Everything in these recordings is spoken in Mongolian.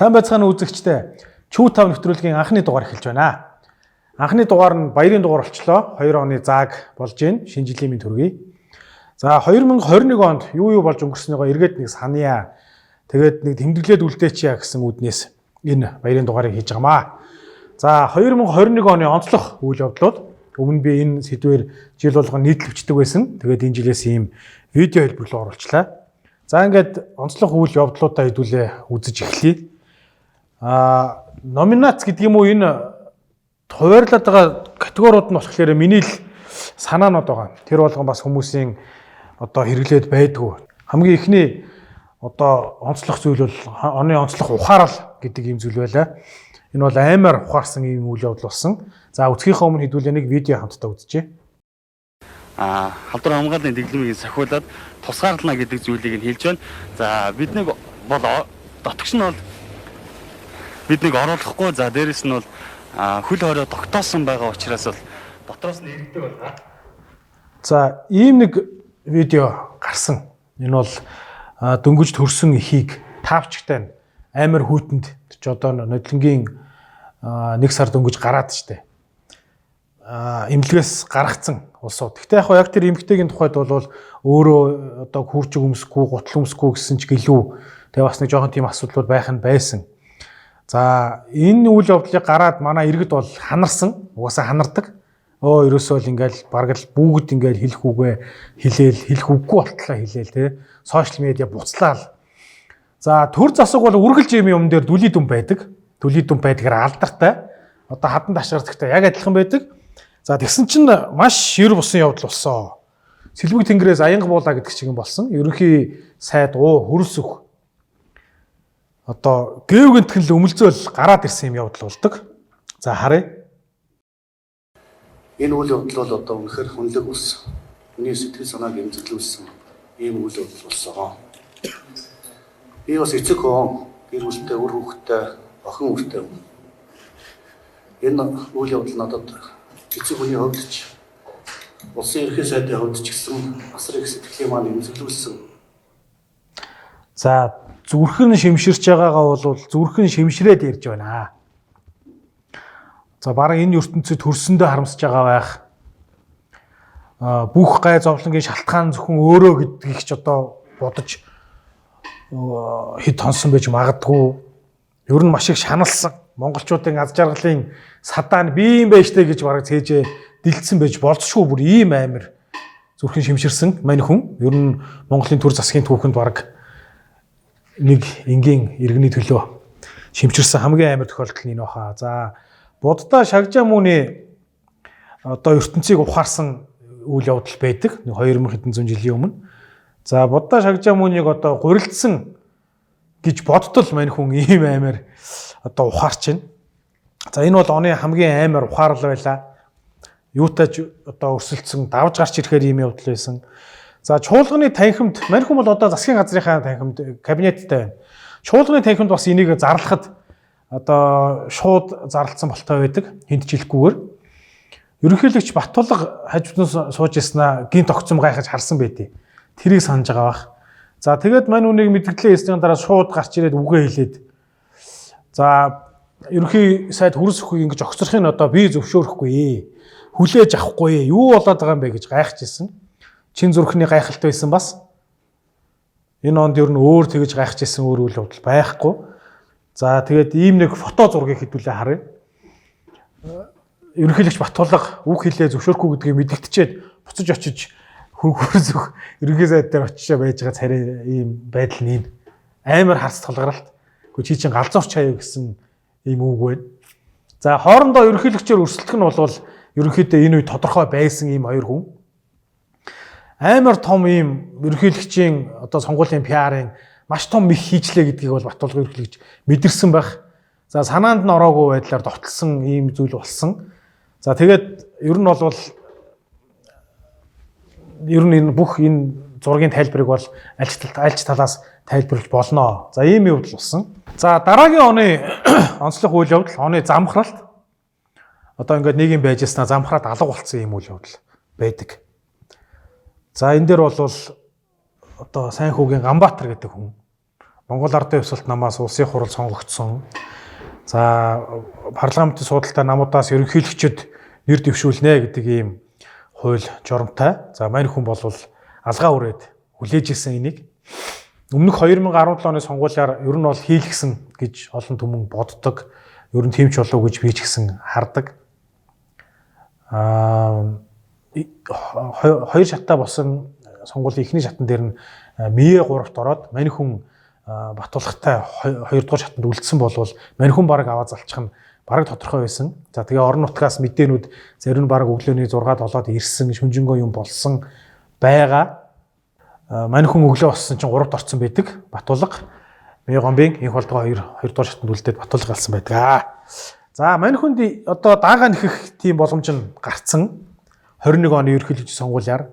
Сайн байцгаана үзэгчдээ. Чүү тав нэвтрүүлгийн анхны дугаар эхэлж байна. Анхны дугаар нь баярын дугаар болчлоо. 2 оны зааг болж байна. Шинэ жилийн мэнд хүргэе. За 2021 онд юу юу болж өнгөрснийгоо эргээд нэг саная. Тэгээд нэг тэмдэглээд үлдээчье гэсэн үүднээс энэ баярын дугаарыг хийж байгаамаа. За 2021 оны онцлог үйл явдлууд өмнө би энэ сэдвээр жил болгон нийтлэвчдэг байсан. Тэгээд энэ жилээс ийм видео хэлбэр рүү оруулчлаа. За ингээд онцлог үйл явдлуудаа хэдүүлээ үзэж эхлэе. Номинац гэдэг юм уу, энэ хуваарлаад байгаа категориуд нь болохоор миний л санаанууд байгаа. Тэр болгон бас хүмүүсийн одоо хэрэглээд байдгүй. Хамгийн эхний одоо онцлог зүйл бол оны онцлог ухаарал гэдэг ийм зүйл байлаа. Энэ бол аймаар ухаарсан ийм үйл явдал болсон. За үцгийнхээ өмнө хэдүүлээ нэг видео хамтдаа үзье. Халдвар хамгааллын дэглэмийг сахиулаад тусгаарлана гэдэг зүйлийг нь хэлж байна. За биднийг бол дотгош нь бол биднийг оруулахгүй. За дээрэс нь бол хөл хорой тогтоосон байгаа учраас бол дотроос нь иргэдэг байна. За ийм нэг видео гарсан. Энэ бол дөнгөж төрсөн эхийг таавчтай амар хүүтэнд ч одоо нодлонгийн нэг сар дөнгөж гараад штэ. Эмнэлгээс гаргацсан улсууд. Гэхдээ яг яг тэр эмэгтэйгийн тухайд бол өөрөө одоо хүүрчиг өмсөхгүй, гутал өмсөхгүй гэсэн ч гэлүү. Тэгээ бас нэг жоохон тийм асуудлууд байх нь байсан. За энэ үйл явдлыг гараад манай иргэд бол ханарсан. Угаасаа ханардаг. Өө ерөөсөө л ингээл бараг л бүгд ингээл хэлэх үгээ хэлээл, хэлэх үггүй болтлоо хэлээл те. Сошиал медиа буцлаал. За төр засаг бол үргэлж юм юм дээр дүлий дүн байдаг. Дүлий дүн байдгаар алдартай. Одоо хадан ташгардагтай яг адилхан байдаг. За тэгсэн чинь маш шир бусын явдал болсон. Сэлбэг тэнгэрээс аянга буулаа гэдэг шиг юм болсон. Ерөнхий сайд уу хөрөлсөх одоо гэв гэнтгэн л өмөлзөөл гараад ирсэн юм явдал болдог. За харъя. Энэ үйл явдал бол одоо үнэхээр хүнлэг болсон. Миний сэтгэл санааг эмзэглүүлсэн ийм үйл явдал болсон. Би бас эцэг хүн, гэр бүлтэй, үр хүүхэдтэй, охин хүүхэдтэй. Энэ үйл явдал надад эцэг хүний хувьд ч, улсын ерөнхий сайдын хувьд ч гэсэн асар их сэтгэлийн маань эмзэглүүлсэн. За зүрхэн шимширч байгаагаа бол зүрхэн шимшрээд ярьж байна. За бараг энэ ертөнцид төрсөндөө харамсаж байгаа байх. Бүх гай зовлонгийн шалтгаан зөвхөн өөрөө гэдгийг ч одоо бодож хэд тонсон байж магадгүй. Ер нь маш их шаналсан. Монголчуудын аз жаргалын садаа нь би юм байж тээ гэж бараг цээжээ дэлдсэн байж болцшгүй бүр ийм амар зүрхэн шимширсэн мань хүн. Ер нь Монголын төр засгийн түүхэнд бараг нэг энгийн иргэний төлөө шимширсэн хамгийн амар тохиолдол нь энэ баха. За Будда Шагжаамүний одоо ертөнцийг ухаарсан үйл явдал байдаг. Нэг 2000 хэдэн зуун жилийн өмнө. За Будда Шагжаамүнийг одоо гурилдсан гэж боддол мань хүн ийм амар одоо ухаарч байна. За энэ бол оны хамгийн амар ухаарал байлаа. Юутай ч одоо өрсөлдсөн давж гарч ирэхээр ийм явдал байсан. За чуулганы танхимд мань хүн бол одоо засгийн газрынхаа танхимд кабинеттэй байна. Чуулганы танхимд бас энийг зарлахад одоо шууд зарлцсан болтой байдаг. Хинт жилхгүйгээр. Ерөнхийлөгч Батулга хажуудсан сууж ирснаа гинт огцом гайхаж харсан байдیں۔ Тэрийг санаж байгаа бах. За тэгээд мань үнийг мэдгэлээ хийсний дараа шууд гарч ирээд үгээ хэлээд за ерөнхий сайд хөрс өхийг ингэж огцрохыг одоо би зөвшөөрөхгүй. Хүлээж авахгүй. Юу болоод байгаа юм бэ гэж гайхаж ирсэн. Чин зүрхний гайхалт байсан бас. Энэ онд ер нь өөр тэгэж гайхаж ирсэн өөр үйл явдал байхгүй. За тэгээд ийм нэг фото зургийг хэдүүлээ харъя. Ерөнхийлөгч Батулга үг хэлээ зөвшөөрөхгүй гэдгийг мэдэгдчихэд буцаж очиж хөрс өх ерөнхий сайд дээр очиж байж байгаа царай ийм байдал нь энэ амар харц толгаралт. Гэхдээ чи чинь галзуурч хаяа гэсэн ийм үг байна. За хоорондоо ерөнхийлөгчөөр өрсөлдөх нь бол ерөнхийдөө энэ үе тодорхой байсан ийм хоёр хүн. Амар том ийм ерөнхийлөгчийн одоо сонгуулийн PR-ын маш том их хийжлээ гэдгийг бол Батулга ерөнхийлөгч мэдэрсэн байх. За санаанд нь ороогүй байдлаар довтлсон ийм зүйл болсон. За тэгээд ер нь бол ер нь энэ бүх энэ зургийн тайлбарыг бол аль ч талаас тайлбарлаж болно. За ийм явдал болсон. За дараагийн оны онцлог үйл явдал оны замхралт. Одоо ингээд нэг юм байж яснаа замхраад алга болцсон ийм үйл явдал байдаг. За энэ дээр бол одоо сайн хүүгийн Ганбаатар гэдэг хүн Монгол Ардын Хувьсгалт намаас улсын хурал сонгогдсон. За парламентын суудалтай намуудаас ерөнхийлөгчд нэр дэвшүүлнэ гэдэг ийм хууль журамтай. За мань хүн бол алгаа үрээд хүлээж исэн энийг. Өмнөх 2017 оны сонгуулиар ер нь бол хийлгсэн гэж олон түмэн боддог. Ер нь тийм ч болов гэж би ч гэсэн хардаг. Хоёр шаттай болсон сонгуулийн эхний шатан дээр нь Мие 3-т ороод мань хүн Батулгатай 2 дугаар шатанд үлдсэн болвол мань хүн бараг аваа залчих нь бараг тодорхой байсан. За тэгээ орон нутгаас мэдээнүүд зарим нь бараг өглөөний 6 7-д ирсэн, шүнжэнгөө юм болсон байгаа. Мань хүн өглөө болсон чинь 3-т орсон байдаг. Батулга Мие Гомбын инх болдгоо 2 дугаар шатанд үлдээд Батулга алсан байдаг. За мань хүнд одоо даага нэхэх тийм боломж нь гарцсан. 21 оны ерөнхийлөгчийн сонгуулиар.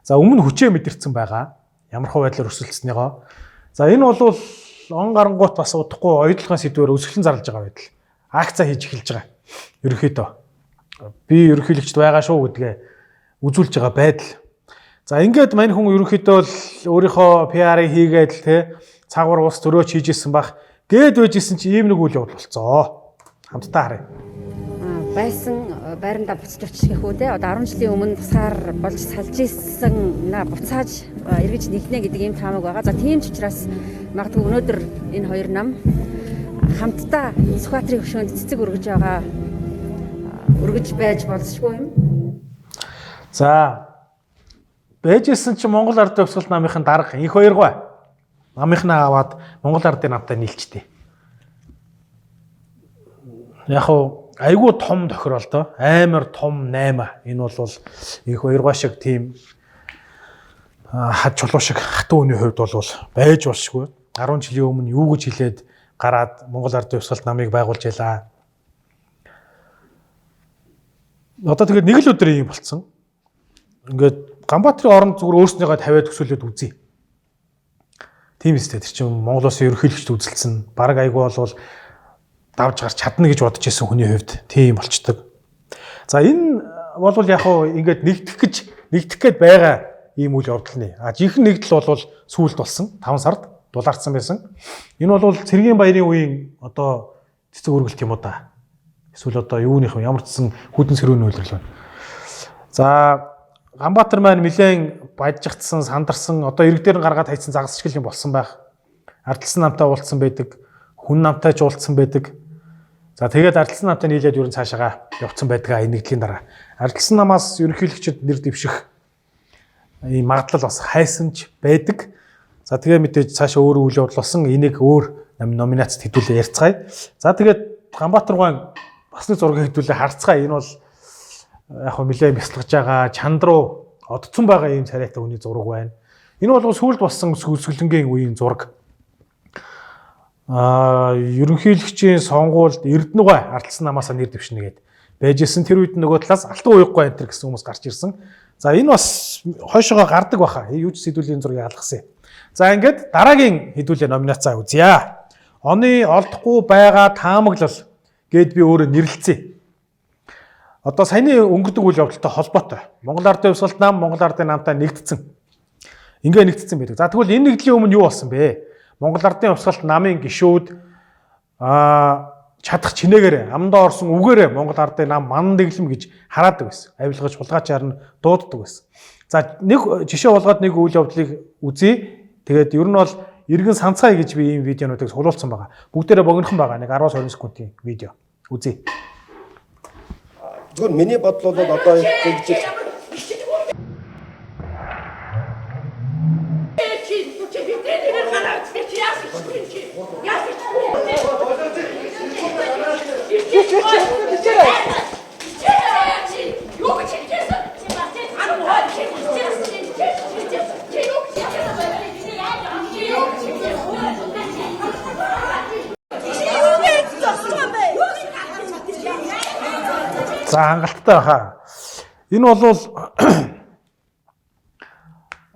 За өмнө хүчээ мэдэрсэн байгаа. Ямар хөө байдлаар өрсөлдснийгоо. За энэ бол он гарангуут бас удахгүй оюутлогын сэдвээр өсгөлэн зарлж байгаа байдал. Акцаа хийж эхэлж байгаа. Ерөнхийдөө би ерөнхийлөгчд байгаа шүү гэдгээ үзүүлж байгаа байдал. За ингээд мань хүн ерөнхийдөө л өөрийнхөө PR-ыг хийгээд л те цаагуур улс төрөөч хийж исэн бах. Гээд байж исэн чи ийм нэг үйл явдал болцоо. Хамтдаа харъя. Байсан байрандаа буцаж очих гэх үү те одоо 10 жилийн өмнө тусгаар болж салж исэн на буцааж эргэж нэгнэ гэдэг ийм таамаг байгаа. За тийм ч учраас магадгүй өнөөдөр энэ хоёр нам хамтдаа Сүхбаатарын хөшөөнд цэцэг өргөж байгаа өргөж байж болзошгүй юм. За байж исэн чи Монгол Ардын Хувьсгалт намынхын дарга инх хоёргой намынхнаа аваад Монгол Ардын намтай нийлчтэй. Яг хуу айгүй том тохирол доо. Амар том 8. Энэ бол инх хоёргой шиг тийм хад чулуу шиг хатуу үний хувьд бол байж болшгүй. 10 жилийн өмнө юу гэж хэлээд гараад Монгол Ардын Хувьсгалт намыг байгуулж ялаа. Одоо тэгээд нэг л өдөр юм болцсон. Ингээд Ганбаатарын оронд зүгээр өөрснийгөө тавиад төсөөлөд үзье. Тийм үстэй. Тэр чинь Монгол улсын ерөнхийлөгчд үзэлцэн. Бараг айгүй болвол давж гарч чадна гэж бодож исэн хүний хувьд тийм болчдөг. За энэ бол яг хуу ингээд нэгдэх гээд байгаа ийм үйл явдал нэ. А жинхэнэ нэгдэл бол сүүлд болсон 5 сард дулаарцсан байсан. Энэ бол цэргийн баярын үеийн одоо цэцэг өргөлт юм уу да. Эсвэл одоо юуных юм ямар ч сан хүдэн сэрүүний үйлрэл байна. За Ганбаатар маань нэлээд бажигдсан, сандарсан, одоо ирэг дээр нь гаргаад хайцсан загас шиг юм болсон байх. Ардчилсан намтай уулзсан байдаг, хүн намтай ч уулзсан байдаг. За тэгээд ардчилсан намтай нийлээд ер нь цаашаага явцсан байдаг энэ нэгдлийн дараа. Ардчилсан намаас ерөнхийлөгчд нэр дэвших ийм магадлал бас хайсан ч байдаг. За тэгээ мэдээж цаашаа өөр үйл явдал болсон. Энийг өөр номинацид хэдүүлээ ярьцгаая. За тэгээд Ганбаатар гуайн бас нэг зургийг хэдүүлээ харцгаая. Энэ бол яг хөө нэлээд бясалгаж байгаа чанд руу одцсон байгаа ийм царайтай хүний зураг байна. Энэ бол сүүлд болсон өсгөлөнгийн үеийн зураг. Ерөнхийлөгчийн сонгуульд Эрдэнэгүй ардчилсан намаасаа нэр дэвшнэ гээд байжсэн. Тэр үед нөгөө талаас Алтан уяггүй энэ гэсэн хүмүүс гарч ирсэн. За энэ бас хойшоогоо гардаг баха. Юу ч сэдвүүлийн зургийг алгасан юм. За ингээд дараагийн хэдүүлээ номинацаа үзье. Оны олдохгүй байгаа таамаглал гээд би өөрөө нэрлэлцээ. Одоо саяны өнгөрдөг үйл явдалтай холбоотой. Монгол Ардын Хувьсгалт нам, Монгол Ардын намтай нэгдсэн. Ингээ нэгдсэн байдаг. За тэгвэл энэ нэгдлийн өмнө юу болсон бэ? Монгол Ардын Хувьсгалт намын гишүүд чадах чинээгээр амдаа орсон үгээрээ Монгол Ардын нам ман дэглэм гэж хараадаг байсан. Авилгаж хулгайчаар нь дууддаг байсан. За нэг жишээ болгоод нэг үйл явдлыг үзье. Тэгээд ер нь бол иргэн санацгаая гэж би ийм видеонуудыг цуглуулсан байгаа. Бүгдээрээ богинохон байгаа. Нэг 10-20 секундын видео. Үзье. Зүгээр миний бодол бол одоо тэгж За хангалттай баха. Энэ бол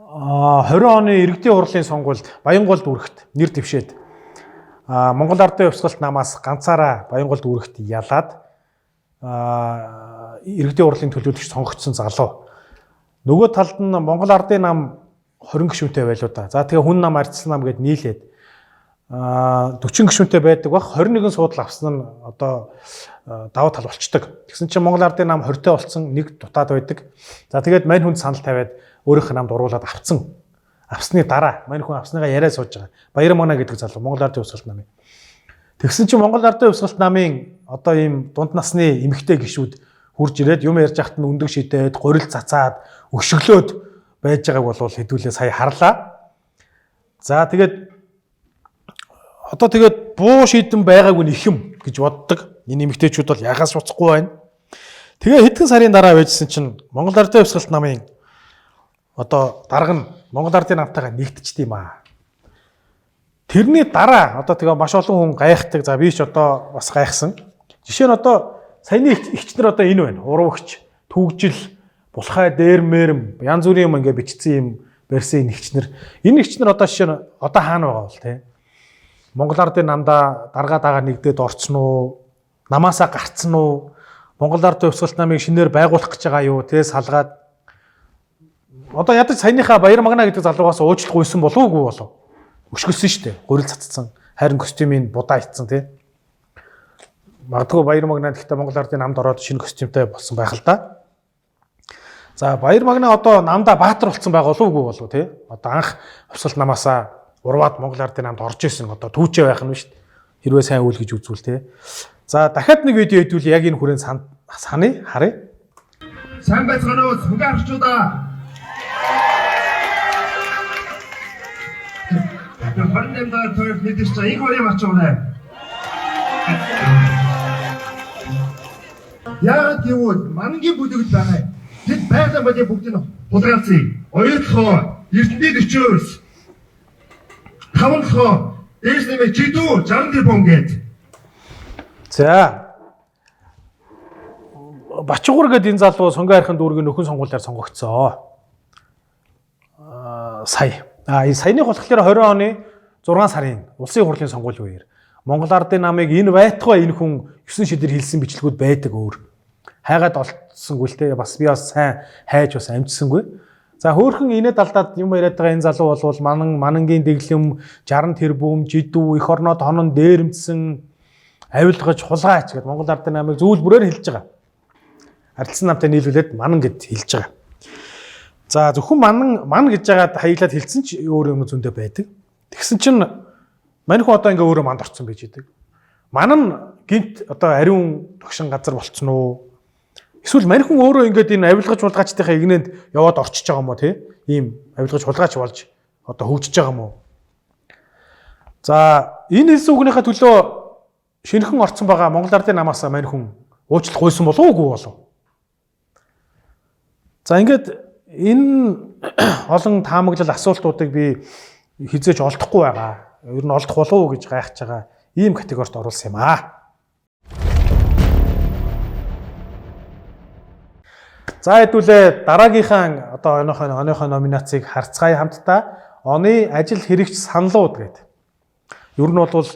20 оны иргэдийн хурлын сонгуульд Баянгол дүүрэгт нэр дэвшээд Монгол Ардын Хувьсгалт намаас ганцаараа Баянгол дүүрэгт ялаад иргэдийн хурлын төлөөлөгч сонгогдсон залуу. Нөгөө талд нь Монгол Ардын нам 20 гишүүнтэй байлуу да. За тэгээ хүн нам ардчилсан нам гэд нийлээд 40 гишүүнтэй байдаг бах 21 суудал авсан нь одоо давуу тал болчдөг. Тэгсэн чинь Монгол Ардын нам 20-тэй болсон нэг дутаад байдаг. За тэгээд мань хүнд санал тавиад өөрийнх нь намд уруулаад авцсан. Авсны дараа мань хүн авсныгаа яриа сууж байгаа. Баяр мана гэдэг залуу Монгол Ардын хувьсгалт намын. Тэгсэн чинь Монгол Ардын хувьсгалт намын одоо ийм дунд насны эмэгтэй гишүүд хурж ирээд юм ярьж байхад нь өндөг шидээд, горил цацаад, өшөглөөд байж байгааг бол хэдүүлээ сая харлаа. За тэгээд одоо тэгээд буу шийдэн байгаагүй нь их юм гэж боддог. Энэ эмэгтэйчүүд бол яхаас уцахгүй байна. Тэгээ хэдхэн сарын дараа байжсэн чинь Монгол Ардын хувьсгалт намын одоо дарга нь Монгол Ардын намтайгаа нэгтчихдээ юм аа. Тэрний дараа одоо тэгээ маш олон хүн гайхдаг. За би ч одоо бас гайхсан. Жишээ нь одоо саяны эгчнэр одоо энэ байна. Урвагч, түүгжил, булхай, дээрмэрэм янз бүрийн юм ингээ бичсэн юм барьсан энэ эгчнэр. Энэ эгчнэр одоо жишээ нь одоо хаана байгаа бол те? Монгол Ардын намдаа даргаа дагаа нэгдээд орцсон уу? Намаасаа гарцсан уу? Монгол Ардын хувьсгалт намыг шинээр байгуулах гэж байгаа юу? Тэ салгаад одоо ядаж саяныхаа Баяр Магна гэдэг залуугаас уучлах гуйсан болов уугүй болов? Өшгөлсөн шүү дээ. Гурил цацсан. Харин костюмын будаа ицсэн тий. Магадгүй Баяр Магна гэхдээ Монгол Ардын намд ороод шинэ костюмтай болсон байх л да. За Баяр Магна одоо намдаа баатар болсон байгаа болов уугүй болов тий. Одоо анх хувьсгалт намаасаа урваад Монгол Ардын намд орж исэн одоо түүчээ байх нь шүү дээ. Хэрвээ сайн үйл гэж үзвэл тий. За дахиад нэг видео хэдүүл яг энэ хүрээнд саная харъя. Сайн байцгаана уу сүнгээ арчуудаа. 28 дахь тойрог мэдээж та их урын ачуунаа. Яагаад гэвэл манангийн бүлэгд байгаа. Тэд байгалийн бодийн бүгдийг нь хулгайлцъя. Оюутлохоо, Эрдэнэт 49, 5 дээш нэмээ жидүү 60 тэрбум гээд. За. Бачуугур гэдэг энэ залуу Сонгон архин дүүргийн нөхөн сонгуулиар сонгогдсон. Сая. Энэ саяных болохоор 20 оны 6 сарын улсын хурлын сонгуулийн үеэр Монгол Ардын намыг энэ байтугай энэ хүн 9 шидэр хэлсэн бичлэгүүд байдаг өөр. Хайгаад олдсонгүй л те бас би бас сайн хайж бас амжсангүй. За хөөхөн инээд алдаад юм яриад байгаа энэ залуу бол манангийн дэглэм 60 тэрбум жидүү эх орноо тонон дээрэмдсэн авилгаж хулгайч гэд Монгол Ардын намыг зүйл бүрээр хэлж байгаа. Арилсан намтай нийлүүлээд манан гэд хэлж байгаа. За зөвхөн манан ман гэж жагаад хаяглаад хэлсэн ч өөр юм зөндөө байдаг. Тэгсэн чинь мань хүн одоо ингээ өөрөө манд орцсон байж идэг. Ман нь гинт одоо ариун тогшин газар болцсон уу? Эсвэл мань хүн өөрөө ингээд энэ авилгаж хулгайчдынхаа игнэнд яваад орчиж байгаа юм уу те? Ийм авилгаж хулгайч болж одоо хөгжиж байгаа юм уу? За энэ хэлсэн үгнийхээ төлөө шинэхэн орцсон байгаа Монгол Ардын намаас мань хүн уучлах гуйсан болов уугүй болов? За ингээд энэ олон таамаглал асуултуудыг би хизээж олдохгүй байгаа. Ер нь олдох болов уу гэж гайхаж байгаа ийм категорид оруулсан юм аа. За хэдүүлээ дараагийнхаа одоо оныхоо номинацийг харцгаая хамтдаа. Оны ажил хэрэгч саналууд гэдэг. Ер нь бол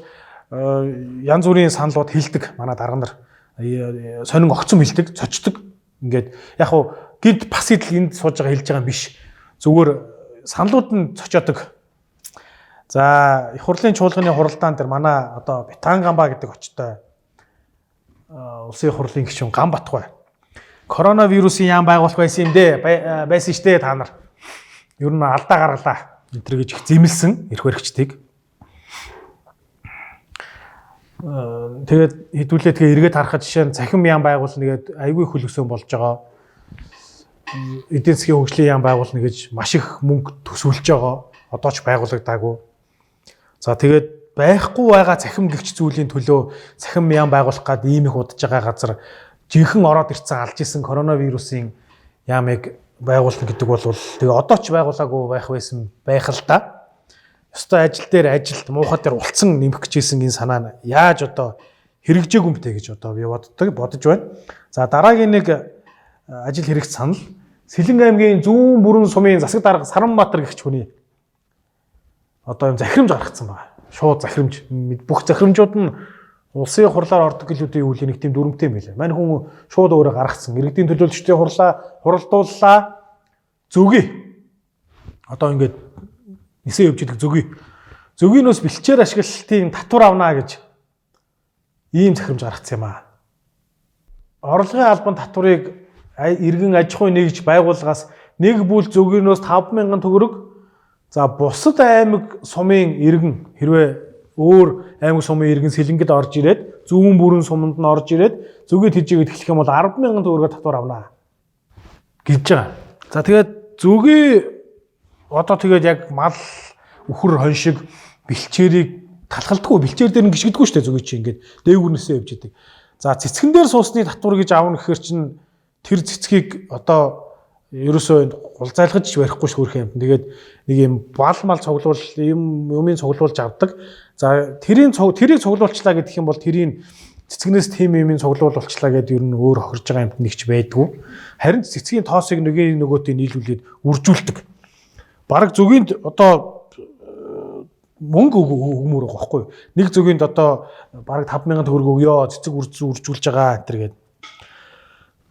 янз бүрийн саналууд хилдэг манай дарга нар сонин огцом хилдэг, цочдөг. Ингээд яг хуу гинт бас идэл энд сууж байгаа хэлж байгаа юм биш. Зүгээр саналууд нь цочоодог. За их хурлын чуулганы хуралдаан дээр манай одоо Битангамба гэдэг очтой улсын их хурлын гишүүн Гамбатгай коронавирусын яам байгуулах байсан юм дээ. Байсан штэ та нар. Ер нь алдаа гаргалаа. Энэ төр гэж их зэмлсэн эрх баригчдыг. Тэгээд хэдүүлээ тэгээ эргээд харахад жишээ нь цахим яам байгуулна гээд айгүй хөлөсөн болж байгаа. Эдийн засгийн хөгжлийн яам байгуулна гэж маш их мөнгө төсөөлж байгаа. Одоо ч байгуулагдаагүй. За тэгээд байхгүй байгаа цахим гихч зүйлийн төлөө цахим яам байгуулах гад ийм их удаж байгаа газар жинхэнэ ороод ирсэн алж исэн коронавирусын яамыг байгуулна гэдэг бол тэгээ одоо ч байгуулаагүй байх байсан байх л да. Ёстой ажил дээр ажилд муухай дээр улцсан нэмэх гэжсэн энэ санаа нь яаж одоо хэрэгжээгүй юм бэ гэж одоо би бодож байна. За дараагийн нэг ажил хэрэгч санал Сэлэнг аймгийн зүүн бүрэн сумын засаг дарга Саранбаатар гэгч хүний одоо юм захирамж гаргацсан байна. Шууд захирамж бүх захирамжууд нь улсын хурлаар ордог гэлүүдийн үйл нэг тийм дүрмтэй юм билээ. Мань хүн шууд өөрөө гаргацсан. Иргэдийн төлөөлөгчдийн хурлаа хуралдууллаа. Зөгье. Одоо ингээд нисээ явж идэг зөгье. Зөгийнөөс бэлчээр ашиглалтын татвар авна гэж ийм захирамж гаргацсан юм аа. Орлогын албан татварыг иргэн аж ахуйн нэгж байгууллагаас нэг бүл зөгийнөөс 5,000 төгрөг, за бусад аймаг сумын иргэн хэрвээ өөр аймаг сумын иргэн Сэлэнгэд орж ирээд зүүн бүрэн суманд нь орж ирээд зөгийг тэжээгээд эхлэх юм бол 10,000 төгрөгөөр татвар авна гэж байгаа. За тэгээд зөгийг одоо тэгээд яг мал үхэр хон шиг бэлчээрийг талхалдаггүй, бэлчээр дээр нь гიშгэдэггүй шүү дээ зөгийг чи ингээд дээгүүрнээсээ явж идэг. За цэцгэн дээр суусны татвар гэж аавна гэхэр чин тэр цэцгийг одоо ерөөсөө гулзайлгаж барихгүй ш хөрх юм. Тэгээд нэг юм бал мал цуглуул юм юмын цуглуулж авдаг. За тэрийг цуглуулчлаа гэдэг юм бол тэрийг цэцгнээс тийм юмын цуглуулчлаа гэдэг ер нь өөр хохирж байгаа юмт нэг ч байдгүй. Харин цэцгийн тоосыг нэгийн нөгөөтэй нийлүүлээд үржүүлдэг. Бараг зөгийнд одоо мөнгө өгмөр байгаа байхгүй юу? Нэг зөгийнд одоо бараг 5,000 төгрөг өгөө, цэцэг үржүүлж байгаа энэ төр гээд.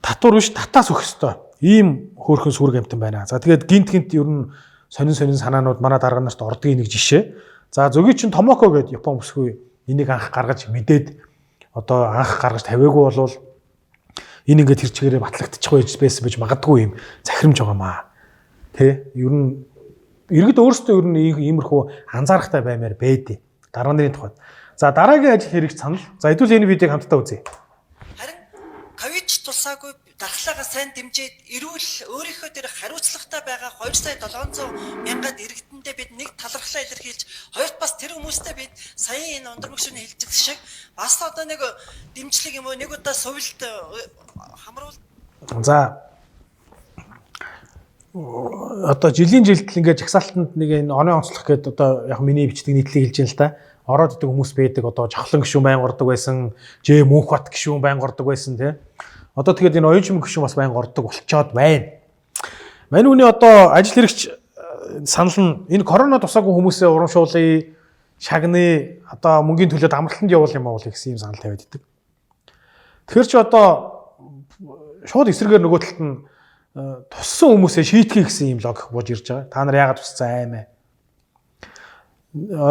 Татвар биш, татаас өгөх ёстой. Ийм хөөрхөн сүрэг амтан байна. За тэгээд гинт гинт ер нь сонин сонин санаанууд манай дарга нарт ордгийн нэг жишээ. За зөгийг чинь Томоко гээд Япон бүсгүй энийг анх гаргаж мэдээд одоо анх гаргаж тавиагүй болвол энэ ингээд тэр чигээрээ батлагдчих байж байсан байж магадгүй юм захирамж байгаа маа. Тэ? Ер нь иргэд өөрсдөө ер нь иймэрхүү анзаарахтай баймаар байдیں۔ Дараа нарын тухайд. За дараагийн ажил хэрэгч санал. За хэдүүл энэ видеог хамтдаа үзье. Харин ковид тусаагүй дархлаагаа сайн дэмжиж эрүүл өөрийнхөө тэр хариуцлагатай байгаа 2 сая 700 мянгад иргэдэндээ бид нэг талархлаа илэрхийлж, хоёрт бас тэр хүмүүстэй бид саяын энэ ундрам гүшүүний хэлдэг шиг бас одоо нэг дэмжлэг юм уу нэг удаа сувилт хамруул. За одоо жилийн жилдэл ингээд жагсаалтанд нэг энэ оны онцлог гэдэг одоо яг миний бичдэг нийтлэг хэлж байна л та. Ороод идэг хүмүүс байдаг, одоо Жохлон гишүүн байнга ордог байсан, Ж Мөнхбат гишүүн байнга ордог байсан тий. Одоо тэгээд энэ Оюунчмөн гишүүн бас байнга ордог болчоод байна. Мань үний одоо ажил хэрэгч санал нь энэ корона тусаагүй хүмүүсээ урамшуулъя, шагны одоо мөнгөний төлөөд амралтанд явуул юм аа гэсэн юм санал тавиад идэг. Тэгэхээр чи одоо шууд эсрэгээр нөгөө талд нь туссан хүмүүсээ шийтгэе гэсэн юм логик бууж ирж байгаа. Та нар яагаад туссан аймаа?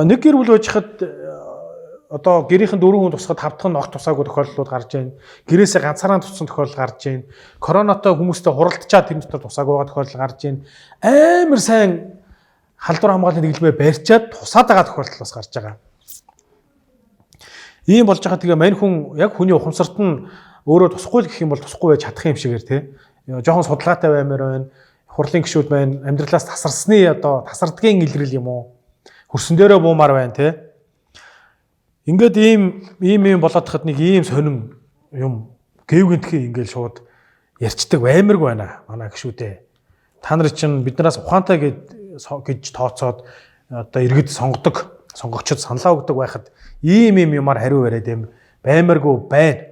Нэг гэр бүл байж хад одоо гэрийнхэн 4 хүн тусахад 5 дахь нь огт тусаагүй тохиолдлууд гарч байна. Гэрээсээ ганцаараа туссан тохиолдол гарч байна. Коронатой хүмүүстэй хуралдчаад тэр дотор тусаагүй байгаа тохиолдол гарч байна. Амар сайн халдвар хамгааллын тэглэмээ барьчаад тусаад байгаа тохиолдол бас гарч байгаа. Ийм болж байгаа. Тэгээ мань хүн яг хүний ухамсарт нь өөрөө тусахгүй л гэх юм бол тусахгүй байж чадах юм шигээр тий. Жохон судалгаатай баймаар байна. Хурлын гишүүд байна. Амьдралаас тасарсны одоо тасардгийн илрэл юм уу? Хөрсөн дээрээ буумаар байна тий. Ингээд ийм ийм ийм болоод хахад нэг ийм сонин юм гэвгэнтхий ингээл шууд ярьцдаг баймарг байна. Манай гишүүдээ. Та нар чинь биднээс ухаантай гэж тооцоод одоо иргэд сонгодог, сонгогчид саналаа өгдөг байхад ийм ийм юмар хариу бариад юм баймаргүй байна.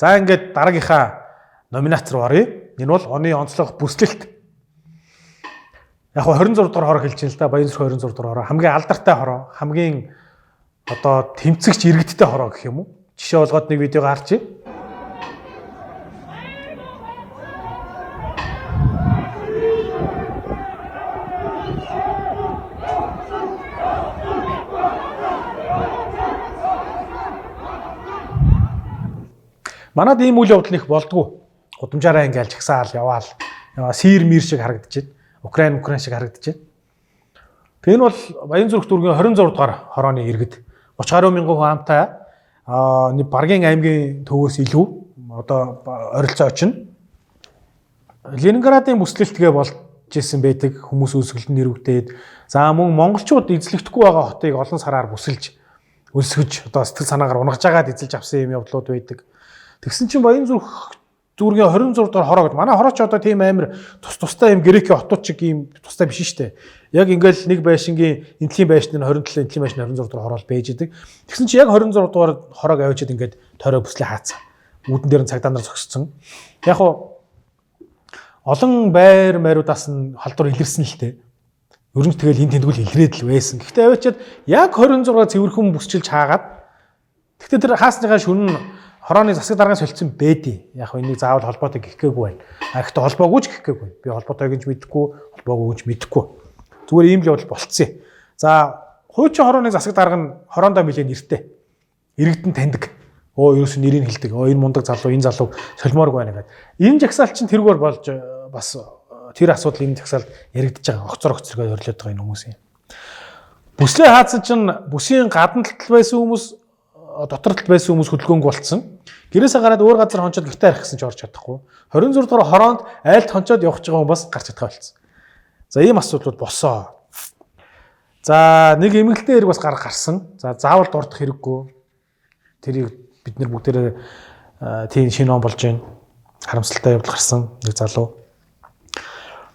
За ингээд дараагийнхаа номинац руу оръё. Энэ бол оны онцлог бүслэлт. Яг 26 дугаар хороо хэлж байна л да. Баян зүрх 26 дугаар хороо хамгийн алдартай хороо, хамгийн одоо тэмцэгч иргэдтэй хороо гэх юм уу? Жишээ болгоод нэг видеог харчээ. Манад ийм үйл явдал их болдгоо. Гудамжаараа ингээл чагсаал яваал. Сир мир шиг харагдчихэв. Украин шиг харагдчихэв. Тэгээ энэ бол Баян зүрх дүүргийн 26 дугаар хорооны иргэд 30 гаруй мянган хүн амтай нэг Баргийн аймгийн төвөөс илүү одоо орилцоо очино. Ленинградын бүслэлтгээ болж исэн байдаг хүмүүс үүсгэлэн нэрвэгдээд за мөн монголчууд эзлэгдэхгүй байгаа хотыг олон сараар бүсэлж өлсгөж одоо сэтгэл санаагаар унгаж агаад эзэлж авсан юм явдлууд байдаг. Тэгсэн чинь Баян зүрх дүүргийн 26 дугаар хороо гэдэг. Манай хороо ч одоо тийм амар тус тустай юм грекийн хотууд чиг ийм тустай биш шүү дээ. Яг ингээл нэг байшингийн энтлийн байшин нь 27, энтлийн байшин 26 дугаар хороол байж идэг. Тэгсэн чинь яг 26 дугаар хороог авчиад ингээд тойроо бүслээ хаацсан. Үүдэн дээр нь цагдаа нар зогсцсон. Яг хуу олон байр майруудаас нь халдвар илэрсэн л дээ. Ер нь тэгэл хин тэндгүүл илрээд л байсан. Гэхдээ авчиад яг 26 цэвэрхэн бүсчилж хаагаад Гэхдээ тэр хаасныхаа шүн нь хорооны засаг даргын солилцсон бэдий. Яг энийг заавал холбоотой гэх гээгүй байна. А гэхдээ холбоогүй ч гэх гээгүй. Би холбоотой гэж мэдэхгүй, холбоогүй гэж мэдэхгүй. Зүгээр ийм л явдал болцсон. За хуучин хорооны засаг дарга нь хороондоо нэлээд нэртэй. Иргэдэн таньдаг. Өө ерөөс нэрийг хэлдэг. Өө энэ мундаг залуу, энэ залууг солимооргүй байна гэдэг. Энэ жагсаалт чинь тэргээр болж бас тэр асуудал энэ жагсаалд яригдж байгаа. Огцор огцоргоо орилоод байгаа энэ хүмүүсийн. Бүслээ хаацсан чинь бүсийн гадна талд байсан хүмүүс дотор талд байсан хүмүүс хөдөлгөөнг болцсон. Гэрээсээ гараад өөр газар хончоод гэртээ харих гэсэн ч орж чадахгүй. 26 дугаар хороонд айлд хончоод явах гэж байгаа хүн бас гарч чадхаа болцсон. За ийм асуудлууд босоо. За нэг эмгэлтэй хэрэг бас гарсан. За заавал дурдах хэрэггүй. Тэрийг бид нэр бүгдээрээ тийм шинэ он болж байна. Харамсалтай явдал гарсан нэг залуу.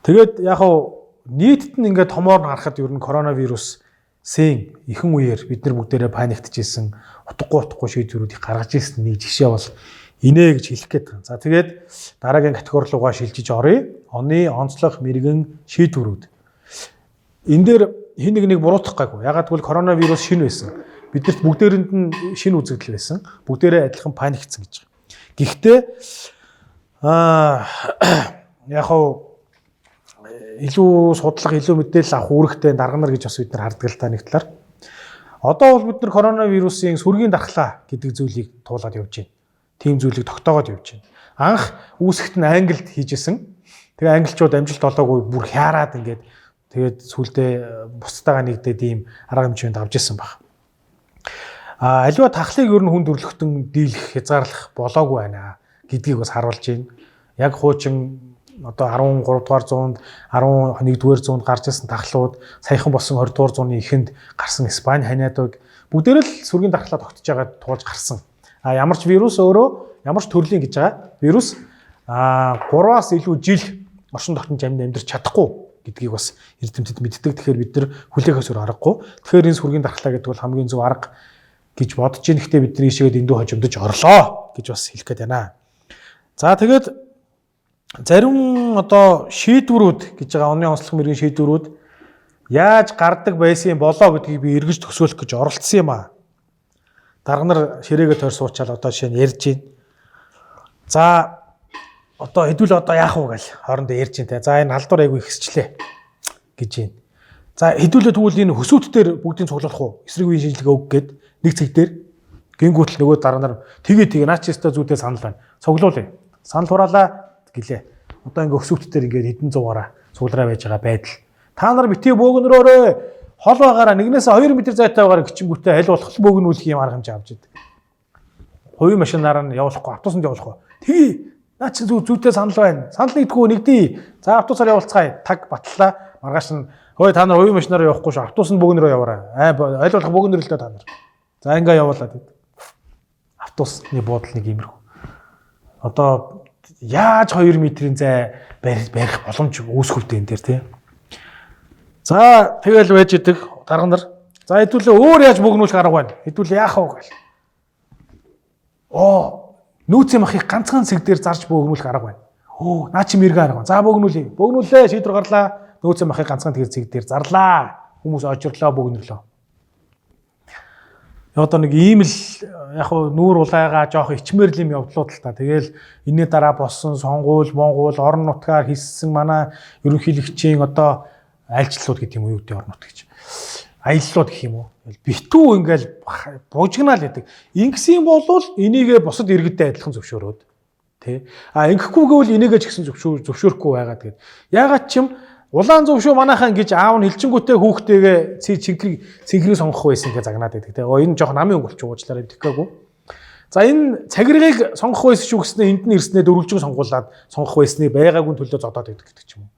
Тэгээд яг хав нийтэд нь ингээд томоор нь харахад ер нь коронавирус сэн ихэнх үеэр бид нар бүгдээрээ паниктжсэн, утгагүй шийдвэрүүдийг гаргаж ирсэн нэг жишээ бол инээ гэж хэлэх гээд байна. За тэгээд дараагийн категори руугаа шилжиж оръё. Оны онцлог мэрэгэн шийдвэрүүд. Энэ дээр хин нэг нэг буруутгах гайгүй. Ягаад гэвэл коронавирус шинэ байсан. Биднэрт бүгдээрэнд нь шинэ үзэгдэл байсан. Бүгдээрээ адилхан паниктсан гэж байгаа. Гэхдээ яг хав илүү судлах, илүү мэдээлэл авах үүрэгтэй дарга нар гэж бас бид нар хардаг л та нэг талаар. Одоо бол бид нар коронавирусын сүргийн дархлаа гэдэг зүйлийг туулаад явж байна. Тийм зүйлийг тогтоогоод явж байна. Анх үүсгэт нь Англид хийжсэн. Тэгээ англичууд амжилт олоогүй бүр хяарад ингээд тэгээд сүулдэ бусдаагаа нэгдээд ийм арга хэмжээнд авч ирсэн баг. А аливаа тахлыг ер нь хүн төрөлхтөн дийлэх, хязгаарлах болоогүй байна гэдгийг бас харуулж байна. Яг хуучин одоо 13 дугаар зуунд 11 дугаар зуунд гарч ирсэн тахлууд саяхан болсон 20 дугаар зууны эхэнд гарсан Испани ханиадыг бүгдээр л сүргийн дархлаа тогтож байгаа туулж гарсан. А ямар ч вирус өөрөө ямар ч төрлийн гэж байгаа вирус 3-аас илүү жил оршин тогтнож амьдарч чадахгүй гэдгийг бас эрдэмтэд мэддэг. Тэгэхээр бид нар хүлээхээс өөр аргагүй. Тэгэхээр энэ сүргийн дархлаа гэдэг бол хамгийн зөв арга гэж бодож байна. Гэхдээ бид нар ийшээгээд эндүү хожимдож орлоо гэж бас хэлэх гээд байна. За тэгээд зарим одоо шийдвэрүүд гэж байгаа оны онцлог мэрэгэн шийдвэрүүд яаж гардаг байсан болоо гэдгийг би эргэж төсөөлөх гэж оролцсон юм аа. Дарга нар ширээгээ тойр суучаал одоо жишээ нь ярьж байна. За одоо хэдүүл одоо яах вэ гэл хоорондоо ярьж байна те. За энэ халдвар айгүй ихсчлээ гэж байна. За хэдүүлээ тэгвэл энэ хөсөөт дээр бүгдийг цуглуулах уу? Эсрэг үеийн шинжилгээ өг гээд нэг цэг дээр гингүүтэл нөгөө дарга нар тэгээ наач өстой зүйтэй санал байна. Цуглуулъя. Санал хураалаа гэлээ. Одоо ингээ өсөвт дээр ингээд хэдэн зуугаараа цуглараа байж байгаа байдал. Та нар битгий бөөгнөрөөрэй. Хол байгаараа нэгнээс 2 м зайтай байгаараа гिचингүүтээ аль болох бөөгнүүлэх юм арга хэмжээ авч идэг. Хувийн машинаар нь явуулахгүй, автобусанд явуулахгүй. Тэгье. Наа чи зүйтэй санал байна. Санал нэгдгүй нэгдий. За автобусаар явуулцгаая. Таг батлаа. Маргааш нь хөөе та нар хувийн машинаар явахгүй шүү. Автобусанд бөөгнөрөө яваарай. Аль болох бөөгнөрөлтөө та нар. За ингээ явуулаад идэв. Автобусны буудал нэг иймэрхүү. Одоо яаж 2 метрийн зай барих боломж үүсэх вэ энэ дээр тий. За тэгэл байж идэг дарга нар. За хэдүүлээ өөр яаж бөгнүүлэх арга байна? Хэдүүлээ яах вэ гэл. Оо нөөцийн махыг ганцхан цэг дээр зарж бөгнүүлэх арга байна. Өө наа чи мэрэгэн арга байна. За бөгнүүлье. Бөгнүүлээ шийдвэр гарлаа. Нөөцийн махыг ганцхан цэг дээр зарлаа. Хүмүүс ожирлоо бөгнөрлөө. Одоо нэг ийм л яг хуу нүүр улайгаа жоох ичмэр л юм явдлууд л та. Тэгэл энэний дараа болсон сонгуул, монгол, орон нутгаар хийссэн манай ерөнхийлөгчийн одоо айлчлалууд гэдэг юм уу юу гэдэг орон нутг гэж. Аяллууд гэх юм уу. Битүү ингээл бужигнаал гэдэг. Ингэсэн болвол энийгээ бусад иргэдтэй адилхан зөвшөөрөөд тий. А ингэхгүй гэвэл энийгээ ч гэсэн зөвшөөрөхгүй байгаад гээд. Яагаад ч юм улаан зөв шүү манайхан гэж аав нь хилчингүүтээ хүүхдтэйгээ цэнхрийг сонгох байсан гэж загнаад байдаг те. Оо энэ жоох намын өнгө болчих уучлаарай тэгэхгүй. За энэ цагиргийг сонгох байсан шүү гэснээр энд нь ирснээр дөрвөлжин сонгуулад сонгох байсныг байгаагүй төлөө зодоод байдаг гэдэг ч юм уу.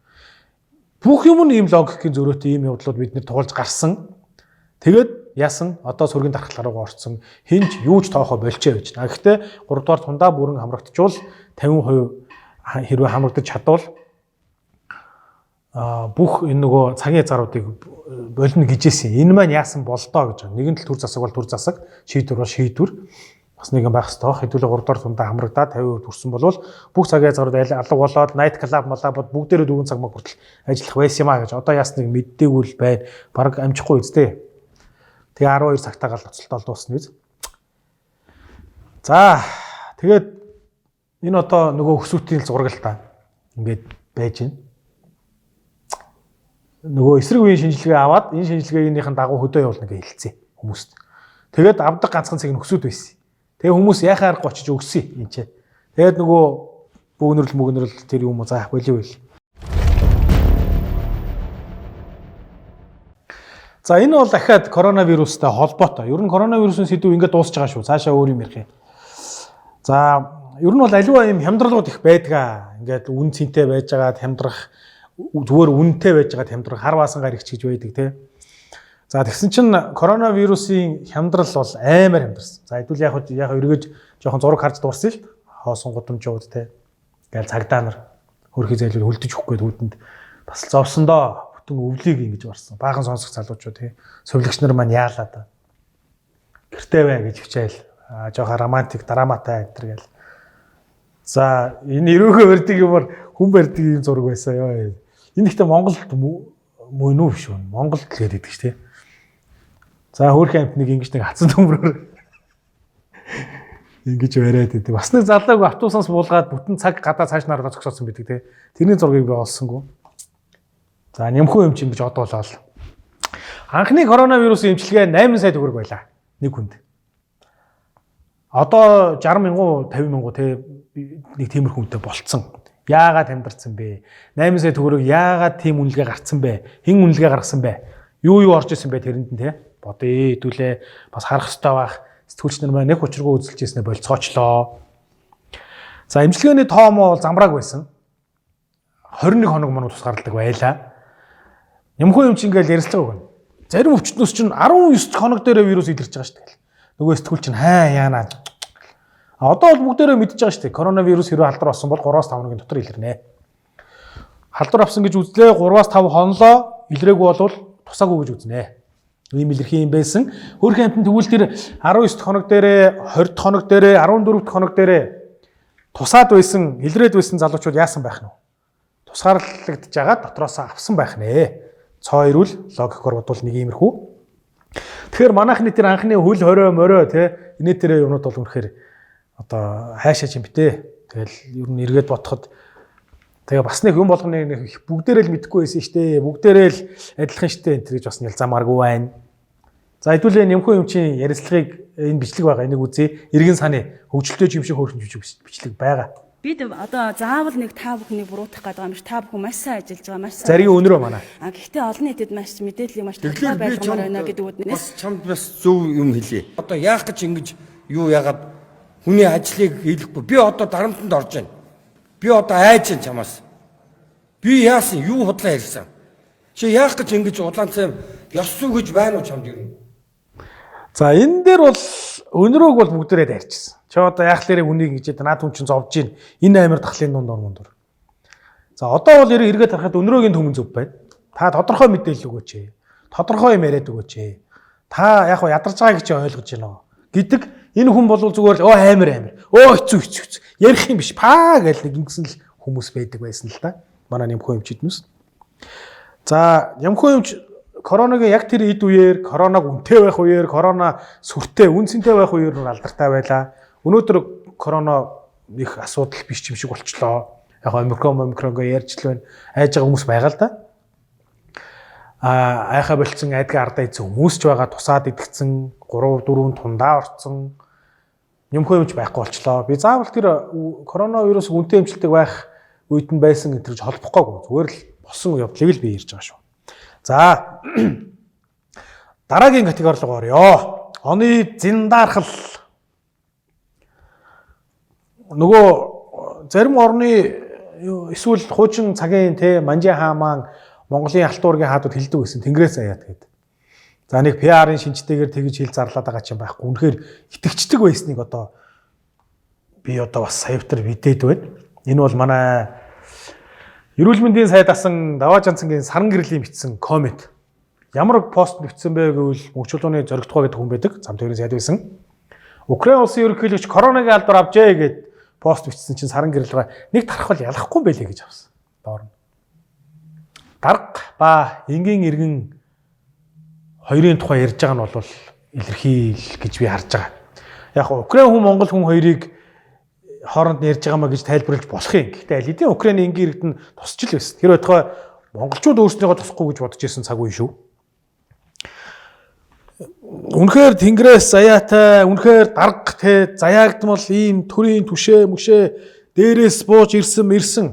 Бүх юм нь ийм логикийн зөрөөтэй ийм явдлууд бид нэр туулж гарсан. Тэгээд яасан одоо сүргийн дархлаа руу орцсон. Хинч юу ч тоохоо болчээ гэж. А гэхдээ 3 дугаар тундаа бүрэн хамрагдчвал 50% хэрвээ хамрагдаж чадвал бүх энэ нөгөө цагийн хязгааруудыг болно гэжсэн. Энэ маань яасан болдоо гэж. Нэгэн тал төр засаг бол төр засаг, шийдвэр бол шийдвэр. Бас нэгэн байх хэрэгтэй. Хэдүүлээ 3 дугаар тундаа хамрагдаад 50% хүрсэн болвол бүх цагийн хязгаарууд алга болоод night club малабод бүгдээрээ 4 цаг маг хүртэл ажиллах байсан юм а гэж. Одоо яасныг мэддэггүй л байна. Бараг амжихгүй үсттэй. Тэгээ 12 цагтаа гал ноцолтол дуусна биз. За тэгээд энэ одоо нөгөө хөсүүтийн зураг л та. Ингээд байж байна. Нөгөө эсрэг үеийн шинжилгээ аваад энэ шинжилгээнийхэн дагуу хөдөө явуулна гэж хэлсэн хүмүүст. Тэгээд авдаг ганцхан цэг нь хөсүүд байсан. Тэгээ хүмүүс яхаа аргагүй очиж өгсөн юм чи. Тэгээд нөгөө бөөгнөрл мөгнөрл тэр юм уу за болио байл. За энэ бол дахиад коронавирустай холбоотой. Ер нь коронавирусын сэдв ингээд дуусч байгаа шүү. Цаашаа өөр юм ярих юм. За ер нь бол аливаа юм хямдралууд их байдгаа. Ингээд үн цэнтэй байж байгаад хямдрах, зүгээр үнэтэй байж байгаад хямдрах, хар баасан гар ихч гэж байдаг те. За тэгсэн чинь коронавирусын хямдрал бол амар хямдарсан. За хэдүүл яг эргэж жоохон зураг харж дуурсан л хоосон гудамжууд те. Ингээл цагдаа нар хөрхи зайлуул хөлдөж өгөхгүй түүдэнд бас л зовсон доо. Бүтэн өвлийг ингэж барсан. Баахан сонсох залуучууд те. Сувилагч нар маань яалаа да. Гэртээ бай гэж хичээл. Жоохон романтик, драматай энэ төр гэл. За энэ ерөөхөө барьдаг юмар хүн барьдаг юм зураг байсан ёо. Энэ ихтэй Монголд мөн үү биш үү? Монголд л гэдэг ч тий. За хөөрхөн амт нэг ингэж нэг хатсан төмрөөр ингэж бариад байдаг. Бас нэг залууг автобусаас буулгаад бүтэн цаг гадаа цааш нараа зогсоосон байдаг тий. Тэрний зургийг би олсонгүй. За нямхүү юм чи ингэж одоолол. Анхны коронавирусын эмчилгээ 8 сая төгрөг байлаа. Нэг хүнд. Одоо 60 мянган 50 мянган тий нэг тиймэрхүү үнэтэй болцсон. Яагаад амьдарсан бэ? 8 сая төгрөг яагаад тийм үнэлгээ гарцсан бэ? Хэн үнэлгээ гаргасан бэ? Юу юу орж исэн бэ тэрэнд нь тий? Бодъё, хэдүүлээ бас харах ёстой байх. Сэтгүүлч нар маань нэг учиргүй үзэлж ирснээ болцгоочлоо. За эмчилгээний тоомоо бол замбрааг байсан. 21 хоног мөн тусгаарлаг байлаа. Нямхуу эмч ингээл ярилцлага өгнө. Зарим өвчтнөөс чинь 19 хоног дээрээ вирус илэрч байгаа шүү дээ. Нөгөө сэтгүүл чинь хаа яана. Одоо бол бүгдээрээ мэдж байгаа шүү дээ. Коронавирус хэрвээ халдвар болсон бол 3-5 хоногийн дотор илэрнэ. Халдвар авсан гэж үзлээ 3-5 хонолоо илрээгүй бол тусаагүй гэж үзнэ. Ийм илэрхий юм байсан. Хөөрхөн амтан тэгвэл тэр 19 хоног дээрээ 20 хоног дээрээ 14 хоног дээрээ тусаад байсан, илрээд байсан залуучууд яасан байх нь вэ? Тусгаарлагдж байгаа дотроос авсан байх нэ. Цоо ирүүл логикоор бодвол нэг иймэрхүү. Тэгэхээр манайхны тэр анхны хөл хорой морой те инээ тэрэ юмнууд бол үнэхээр одоо хайшаа юм битээ. Тэгэл ер нь эргээд бодоход тэгээ бас нэг юм болгоны нэг бүгдээрээ л мэдэхгүй байсан штэ. Бүгдээрээ л адилхан штэ энэ төр гэж бас нялзамааргүй байна. За хэдүүлээ нэмхүү юмчийн ярилцлагыг энэ бичлэг байгаа. Энийг үзье. Иргэн саны хөгжилтэй юм шиг хөөрхөн жижиг бичлэг байгаа. Бид одоо заавал нэг та бүхнийг буруутгах гэдэг юм биш. Та бүхэн маш сайн ажиллаж байгаа, маш сайн. Заргийн өнөрөө манай. А гэхдээ олон нийтэд маш мэдээллийг маш тодорхой байлгамаар байна гэдэг үднээс бас чамд бас зөв юм хэлье. Одоо яах гэж ингэж юу яагаад хүний ажлыг хийлэхгүй. Би одоо дарамтанд орж байна. Би одоо айж байна чамаас. Би яасан юу худлаа ярьсан. Чи яах гэж ингэж улаан цайм ёс зүй гэж байна уу чамд ер нь? За энэ дээр бол өнөрөөг бол бүгдээрээ дайрчихсан. Чи одоо яах лээрээ үнийг ингэж наад хүн чинь зовж гин. Энэ амир дахлын дунд ормондор. За одоо бол эргээд харахад өнөрөөгийн түмэн зөв байна. Та тодорхой мэдээлэл өгөөч. Тодорхой юм яриад өгөөч. Та яг хоо ядарч байгааг чи ойлгож байна гэдэг энэ хүн бол зүгээр л өө амир амир. Өө хэцүү хэцүү хэцүү. Ярих юм биш. Паа гэж нэг ингэсэн л хүмүүс байдаг байсан л да. Манай нэмхүү эмчиднээс. За нэмхүү эмч коронагийн яг тэр эд үеэр коронаг үнэтэй байх үеэр корона сүртэй үн цэнтэй байх үеэр нүр алдартай байлаа. Өнөөдөр корона их асуудал биш юм шиг болчлоо. Яг омикрон гэж ярьж л байна. Айж байгаа хүмүүс байгаа л да. А айхаа болцсон айдгаа ардаа идсэн хүмүүс ч байгаа, тусаад идэгцэн 3 4 тундаа орцсон. Нэмхүү юмч байхгүй болчлоо. Би заавал тэр коронавирус үнэтэй эмчилдэг байх үед нь байсан энэ төр холбохгүй. Зүгээр л болсон явдлыг л би ярьж байгаа шүү. За дараагийн категори руу оръё. Оны зиндаархал. Нөгөө зарим орны эсвэл хуучин цагийн те Манжи хааман Монголын алтуургийн хаадууд хэлдэг байсан Тэнгэрээс заяат гэдэг. За нэг PR-ын шинжтэйгээр тэгж хэл зарлаад байгаа ч юм байхгүй. Үнэхээр итгэждэг байсныг одоо би одоо бас саявтар мэдээд байна. Энэ бол манай Эрүүл мэндийн сайд асан Даваа Жанцангийн саран гэрлийн бичсэн коммент. Ямар пост бичсэн бэ гэвэл мөнхчулууны зоригтгой гэдэг хүн байдаг. Зам тээврийн сайд байсан. Украин улсын ерөнхийлөгч коронагийн албаар авчээ гэд пост бичсэн чинь саран гэрэл рүү нэг тархвал ялахгүй юм байлээ гэж авсан. Доор нь. Дарга ба энгийн иргэн хоёрын тухай ярьж байгаа нь бол илэрхийл гэж би харж байгаа. Яг Украин хүн Монгол хүн хоёрыг хооронд нь ярьж байгаа маа гэж тайлбарлаж болох юм. Гэхдээ аль хэдийн Украины энгийн иргэд нь тусч л байсан. Тэр байтугай монголчууд өөрснийгөө тусахгүй гэж бодож исэн цаг үе шүү. Үнэхээр тэнгэрээс заяатай, үнэхээр дарга те заяагдмал ийм төрийн түшээ мүшээ дээрээс бууж ирсэн мэрсэн.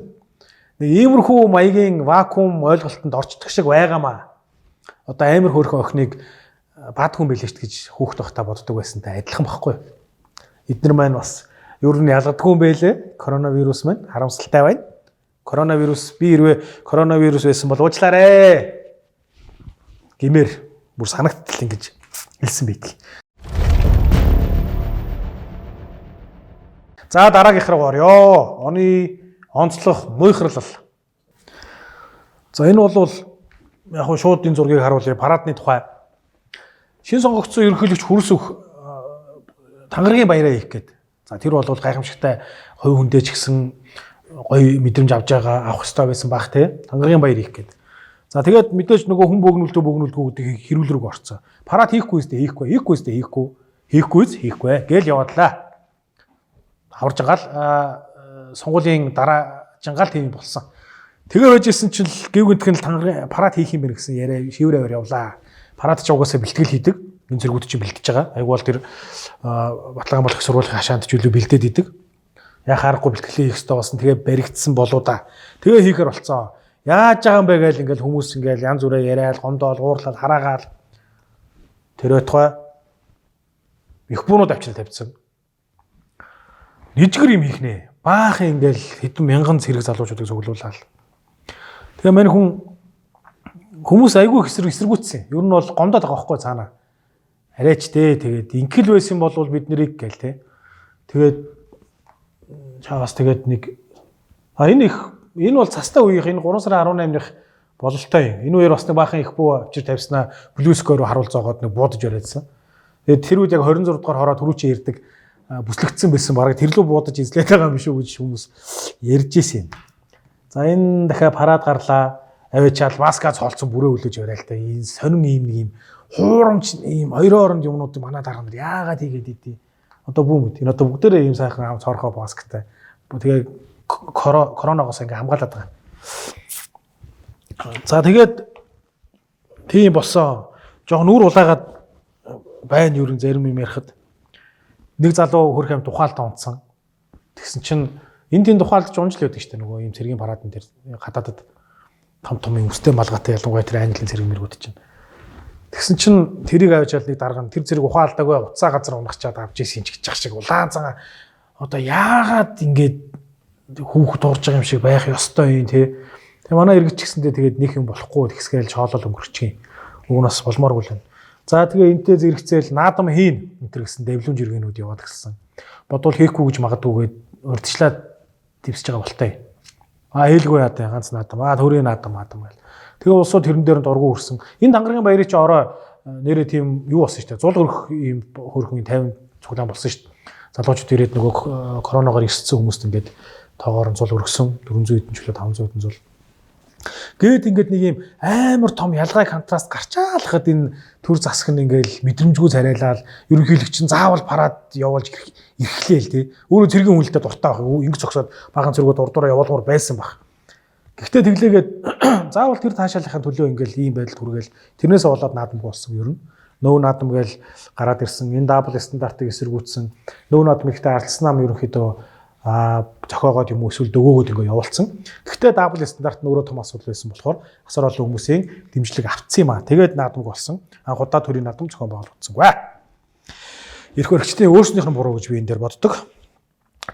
Нэг иймэрхүү маягийн вакуум ойлголтонд орчдөг шиг байгаамаа. Одоо амар хөөрхөн охиныг бад хүн билээ шүү гэж хүүхд байхдаа боддог байсантай адилхан байхгүй. Эднэр маань бас ер нь ялгадгүй юм байлээ. Коронавирус маань харамсалтай байна. Коронавирус би хэрвээ коронавирус байсан бол уучлаарэ гэмээр бүр санагдтал ингэж хэлсэн байдаг. За дараагийнх руу орё. Оны онцлог муйхрал. За энэ бол яг хуу шууд энэ зургийг харуулъя. Парадны тухай. Шин сонгогдсон ерөнхийлөгч Хүрсөх тангаргийн баяраа хийх гээд. За тэр бол гайхамшигтай хувь хүндээ ч гэсэн гоё мэдрэмж авч байгаа авах ёстой байсан бах те. Тангаргийн баяр хийх гээд. За тэгээд мэдээж нөгөө хүн богинулдөө богинулдгүй гэдэг хэрүүл рүү орцсон. Парад хийхгүй өстэй хийхгүй, хийхгүй өстэй хийхгүй, хийхгүй ч хийхгүй гээл яваадлаа. Аварж байгаа л сонгуулийн дараа жингаал тийм болсон. Тэгээ байж исэн чинь гэв гэнтхэн л тангаргийн парад хийх юм байна гэсэн яриа шивэр аваар явлаа. Парад ч угаасаа бэлтгэл хийдэг. Энэ зэргүүд чинь бэлтэж байгаа. Айгу бол тэр Баталгаан болох сургуулийн хашаанд ч үлээ бэлдээд идэг. Яг харахгүй бэлтгэлээ хийх ёстой болсон. Тэгээ баригдсан болоо да. Тэгээ хийхэр болцсон. Яаж байгаа юм бэ гээл ингээл хүмүүс ингээл янз бүрээ яриад, гомдоол, уурлал, хараагаал. Тэр байтугай их буунууд авчирал тавьчихсан. Нэжгэр юм хийх нэ. Баахан ингээл хэдэн мянган цэрэг залуучуудыг цуглуулаад. Тэгээ мань хүн хүмүүс айгүй их эсэргүүцсэн. Ер нь бол гомдоод байгаа байхгүй цаанаа. Арайч дээ тэгээд инкэл байсан бол бид нарыг гээл те. Тэгээд чаавас тэгээд нэг энэ их энэ бол цастай үеийнх энэ 3 сарын 18-ных бололтой юм. Энэ үеэр бас нэг баахан их бүү авчир тавьснаа Blue Square руу харуул зоогоод нэг буудаж яриадсан. Тэгээд тэр үед яг 26 дугаар хороо түрүүчийн ирдэг бүслэгдсэн байсан. Бараг тэр лүү буудаж эзлээд байгаа юм шүү гэж хүмүүс ярьж исэн юм. За энэ дахиад парад гарлаа. Авичаал маска цоолцсон бүрээ үлээж яриа л та. Энэ сонин ийм нэг юм хуурамч ийм хоёрын оронд юмнууд манай дарга нар яагаад хийгээд идэв. Одоо бүү мэд. Энэ одоо бүгдээрээ ийм сайхан ам цоорхоо масктай. Тэгээ коронавигоос ингээ хамгаалаад байгаа. За тэгээд тийм болсон. Жохон нүур улаагаад байна юу зарим юм ярихад. Нэг залуу хөрх юм тухаалт онцсон. Тэгсэн чинь энэ тийм тухаалт ч унж л байдаг шүү дээ. Нөгөө ийм цэргийн парадн дээр гадаадад том том юм өстэй малгайтай ялангуяа тэр английн цэрэг мэргүүд чинь. Тэгсэн чинь тэрийг авчаал нэг дарга нь тэр зэрэг ухаалдаагүй уцаа газар унахчаад авч исэн ч гэж шиг улаан цагаан одоо яагаад ингэж хүүхэд дуурж байгаа юм шиг байх ёстой юм те. Тэгээ манай иргэд ч гэсэндээ тэгээд нэг юм болохгүй тэгсгээл чоолол өнгөрчих юм. Уг нь бас болмооргүй л байна. За тэгээ энтэй зэрэгцээл наадам хийн энэ төр гэсэн дэвлүүн жиргэнүүд яваад гисэн. Бодвол хийхгүй гэж магадгүйгээд урьдчилаад дэвсэж байгаа болтой. А хийлгүй яа таа ганц наадам. А төрийн наадам маадам гэл. Тэгээ улсууд тэрэн дээр нь дургу үрсэн. Энэ тангаргийн баярыг чи орой нэрээ тийм юу болсон шүү дээ. Зул өрөх ийм хөрхөн 50 цуглаан болсон шүү дээ. Залуучууд ирээд нөгөө коронавигоор ирсэн хүмүүст ингээд тоогоор нь зул өргөсөн 400 хэдэн чөлөө 500 хэдэн зул. Гээд ингээд нэг юм амар том ялгай контраст гарчаалахад энэ төр засаг нь ингээд мэдрэмжгүй царайлал ерөнхийлөгч нь заавал парад явуулж эрхлээл тий. Өөрөө цэргийн хүнэлтэд дуртай байх. Ингэж зогсоод баган цэргүүд урдуураа явуулмаар байсан баг. Гэхдээ тэглээгээд заавал тэр таашаалынхаа төлөө ингээд ийм байдалд хүргээл тэрнээс болоод наадамгүй болсон ер нь. Нөө наадам гээл гараад ирсэн. Энэ дабл стандартыг эсэргүүцсэн. Нөө наадам ихтэй ардсан нам ерөнхийдөө зохиогоод юм уу эсвэл дөгөөгөөд ингээ явуулсан. Гэхдээ дабл стандарт нь өөрөө том асуудал байсан болохоор асар олон хүмүүсийн дэмжлэг авцсан юм аа. Тэгээд наадамг болсон. Анх удаа төрийн наадам зохион байгуулагдсангүй. Эрх баригчдын өөрснийх нь буруу гэж би энэ дээр боддог.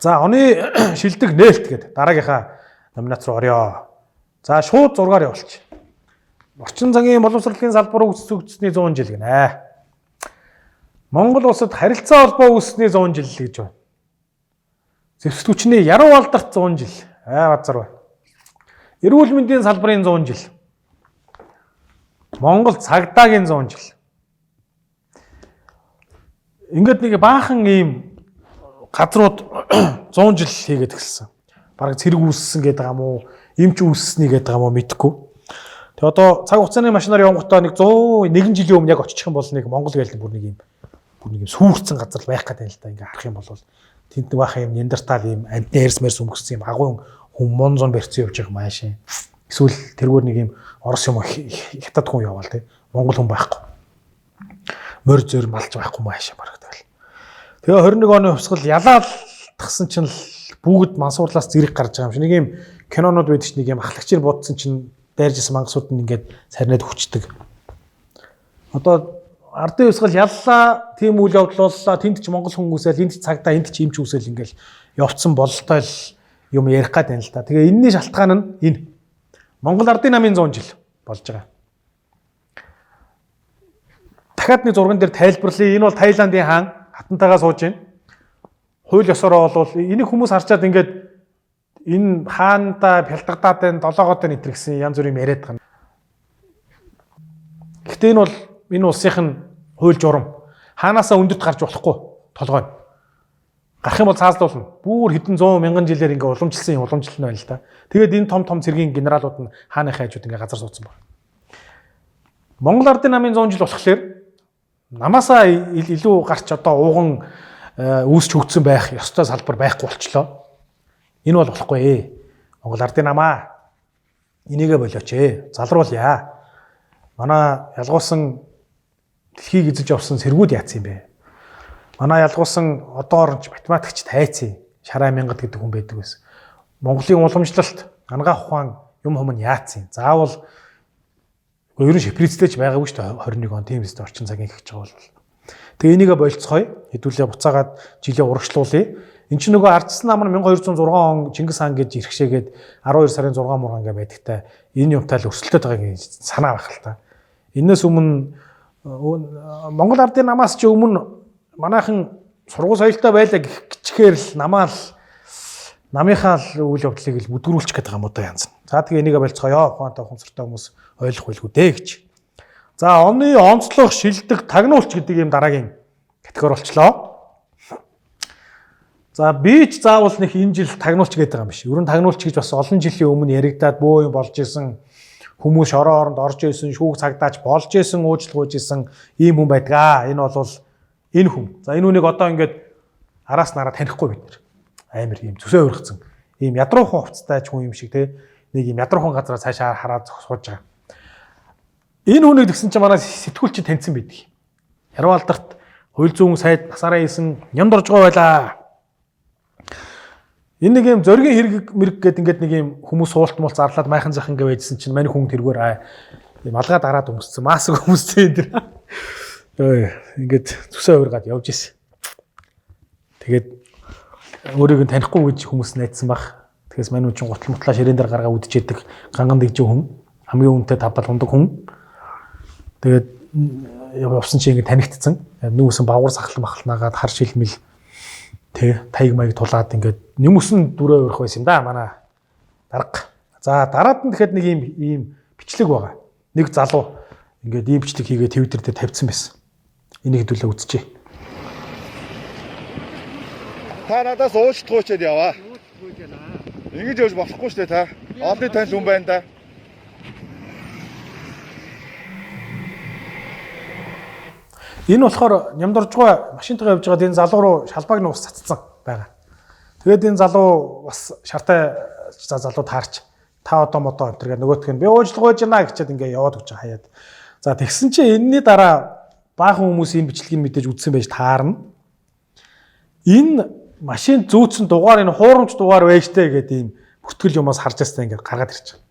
За оны шилдэг нээлт гэдэг дараагийнхаа номинац руу орё. За шууд зургаар явуулчих. Орчин цагийн боловсролын салбар үүсгэсний 100 жил гинэ. Монгол улсад харилцаа холбоо үүссэний 100 жил гэж байна. Зэвсэгчний яруу алдарт 100 жил. Аа базар байна. Эрүүл мэндийн салбарын 100 жил. Монгол цагдаагийн 100 жил. Ингээд нэг баахан ийм газрууд 100 жил хийгээд эхэлсэн. Бараг цэрэг үүссэн гэдэг юм уу, эмч үүссэний гэдэг юм уу мэдэхгүй. Тэгээ одоо цаг хугацааны машинаар явангуудаа нэг 101 жилийн өмнө яг очих юм бол нэг Монгол гээл бүр нэг юм Бүр нэг юм сүрцэн газар байх гэдэг юм л да. Ингээ харах юм бол тэнд нэг бахан юм Неандертал юм амьтны эрс мэрс өмгсөн юм агуун хүн мон зон барьцсан явж байгаа маашин. Эсвэл тэргээр нэг юм Орос юм хятад хүн яваал тий. Монгол хүн байхгүй. Морь зөр малж байхгүй маашин бараг тэгэл. Тэгээ 21 оны хувьсгал ялаалтгсан чинь л бүгд мансуурлаас зэрэг гарч байгаа юм шиг. Нэг юм кинонууд байдаг чинь нэг юм ахлагчээр будсан чинь дайрж исэн мангасууд нь ингээд сарнаад хүчдэг. Одоо ардын хувьсгал яллаа, тийм үйл явдал боллоо, тэнд ч монгол хүн үсэл, энд ч цагдаа, энд ч эмч үсэл ингээл явцсан бололтой л юм ярих гад байна л да. Тэгээ энэний шалтгаан нь энэ. Монгол ардын намын 100 жил болж байгаа. Дахиад нэг зурган дээр тайлбарлая. Энэ бол Таиландын хаан хатантайгаа сууж байна. Хууль ёсороо бол энийг хүмүүс харчаад ингээд энэ хаандаа пялдагдаад байна, долоогоод байна энэ гэсэн янз бүрийн яриад байгаа. Гэхдээ энэ бол энэ улсынх нь хууль журам. Хаанаасаа өндөрт гарч болохгүй толгой. Гарах юм бол цаазлуулна. Бүр хэдэн зуун мянган жилээр ингээ уламжилсан юм уламжлал нь байна л да. Тэгээд энэ том том цэргийн генералууд нь хааныхаа хажууд ингээ газар суудсан байна. Монгол ардын намын 100 жил болохоор намаасаа илүү гарч одоо ууган үүсч хөгжсөн байх ёстой салбар байхгүй болчлоо. Энэ бол болохгүй. Монгол ардын намаа энийгээ болооч ээ. Залруулъя. Манай ялгуусан дэлхийг эзэлж явсан сэргүүд яатсан юм бэ? Манай ялгуусан одоо оронч математикч тайцсан Шарай Мянгад гэдэг хүн байдаг байсан. Монголын уламжлалт ангаах ухаан юм хум нь яатсан. Заавал ер нь шиприцтэй ч байгаагүй шүү дээ 21 он тийм үстэй орчин цагийн хийж байгаа бол. Тэгээ энийгээ болцгоё. Хэдүүлээ буцаагаад жилээ урагшлуулъя. Энд чинь нөгөө ардсан нам нь 1206 он Чингис хаан гэж иргэшээгээд 12 сарын 6 мургаан гэ байдагтай энэ юмтай л өрсөлдөд байгааг санаа байх л та. Энээс өмнө Монгол ардын намаас ч өмнө манайхан сургууль соёлтой байлаа гэх гिचхээр л намаа л намынхаа л үйл явдлыг л бүдгэрүүлчих гэдэг юм уу да янз. За тэгээ энийгээ болцгоё. Ухаантай ухамсартай хүмүүс ойлгох байлгүй дээ гэж. За оны онцлог шилдэг тагнуулч гэдэг ийм дараагийн категори болчлоо. За би ч заавал нэг энэ жил тагнуулч гэдэг юм биш. Ер нь тагнуулч гэж бас олон жилийн өмнө яригадаад бөө юм болж исэн хүмүүс шороо оронд орж исэн, шүүх цагдаач болж исэн, уучлах исэн ийм хүн байдгаа. Энэ бол энэ хүн. За энэ хүнийг одоо ингээд араас нараа танихгүй бид нэр. Амар ийм зүсээ ургацсан. Ийм ядруухан хувцастай ч хүн юм шиг те. Нэг ийм ядруухан газараа цаашаа хараад сууж байгаа. Энэ хүнийг тэгсэн чинь манай сэтгүүлч таньсан байдаг. Яруу алдарт хууль зүйн сайд насаараа исэн нямд орж байгаа байлаа. Энэ нэг юм зоригийн хэрэг мэрэг гэдэг ингээд нэг юм хүмүүс суулт муулт зарлаад майхан зах ингээ байжсэн чинь мань хүн тэргээр ийм алгаа дараад өмссөн. Маск өмссөн энэ дэр. Ингээд зүсээ уургаад явж исэн. Тэгээд өөрийг нь танихгүй гэж хүмүүс найдсан баг. Тэгээс мань хүн чинь гутал мутлаа ширээн дээр гаргаа үдчихэд ганган дэгжин хүн. Хамгийн үнэтэй тавдал хундаг хүн. Тэгээд явсан чинь ингээд танигдсан. Нүүсэн багуур сахлан махалнаагаад хар шилмэл тэ таяг маяг тулаад ингээд нэмсэн дүрээ өрөх байсан юм да манай дарга. За дараад нь тэгэхэд нэг ийм бичлэг байгаа. Нэг залуу ингээд ийм бичлэг хийгээ Twitter дээр тавьсан байсан. Энийг хэдүүлээ үзчихье. Та надаас уучлах уучаад яваа. Ингэж явж болохгүй шүү дээ та. Олны танил хүн байна да. Энэ болохоор нямдоржгой машинтайгаа явж байгаад энэ залуу руу шалбааг нь ус цацсан байгаа. Тэгээд энэ залуу бас шартай залуу таарч та одоо модоо энэ төр нөгөөх нь би уучлах байж байна гэчихэд ингээ яваад өгч хаяад. За тэгсэн чинь энэний дараа баахан хүмүүс энэ бичлэгийг мэдээж үзсэн байж таарна. Энэ машин зүүцсэн дугаар энэ хуурамч дугаар байж тээ гэдэг ийм бүртгэл юмас харж байстай ингээ гаргаад ирж байгаа.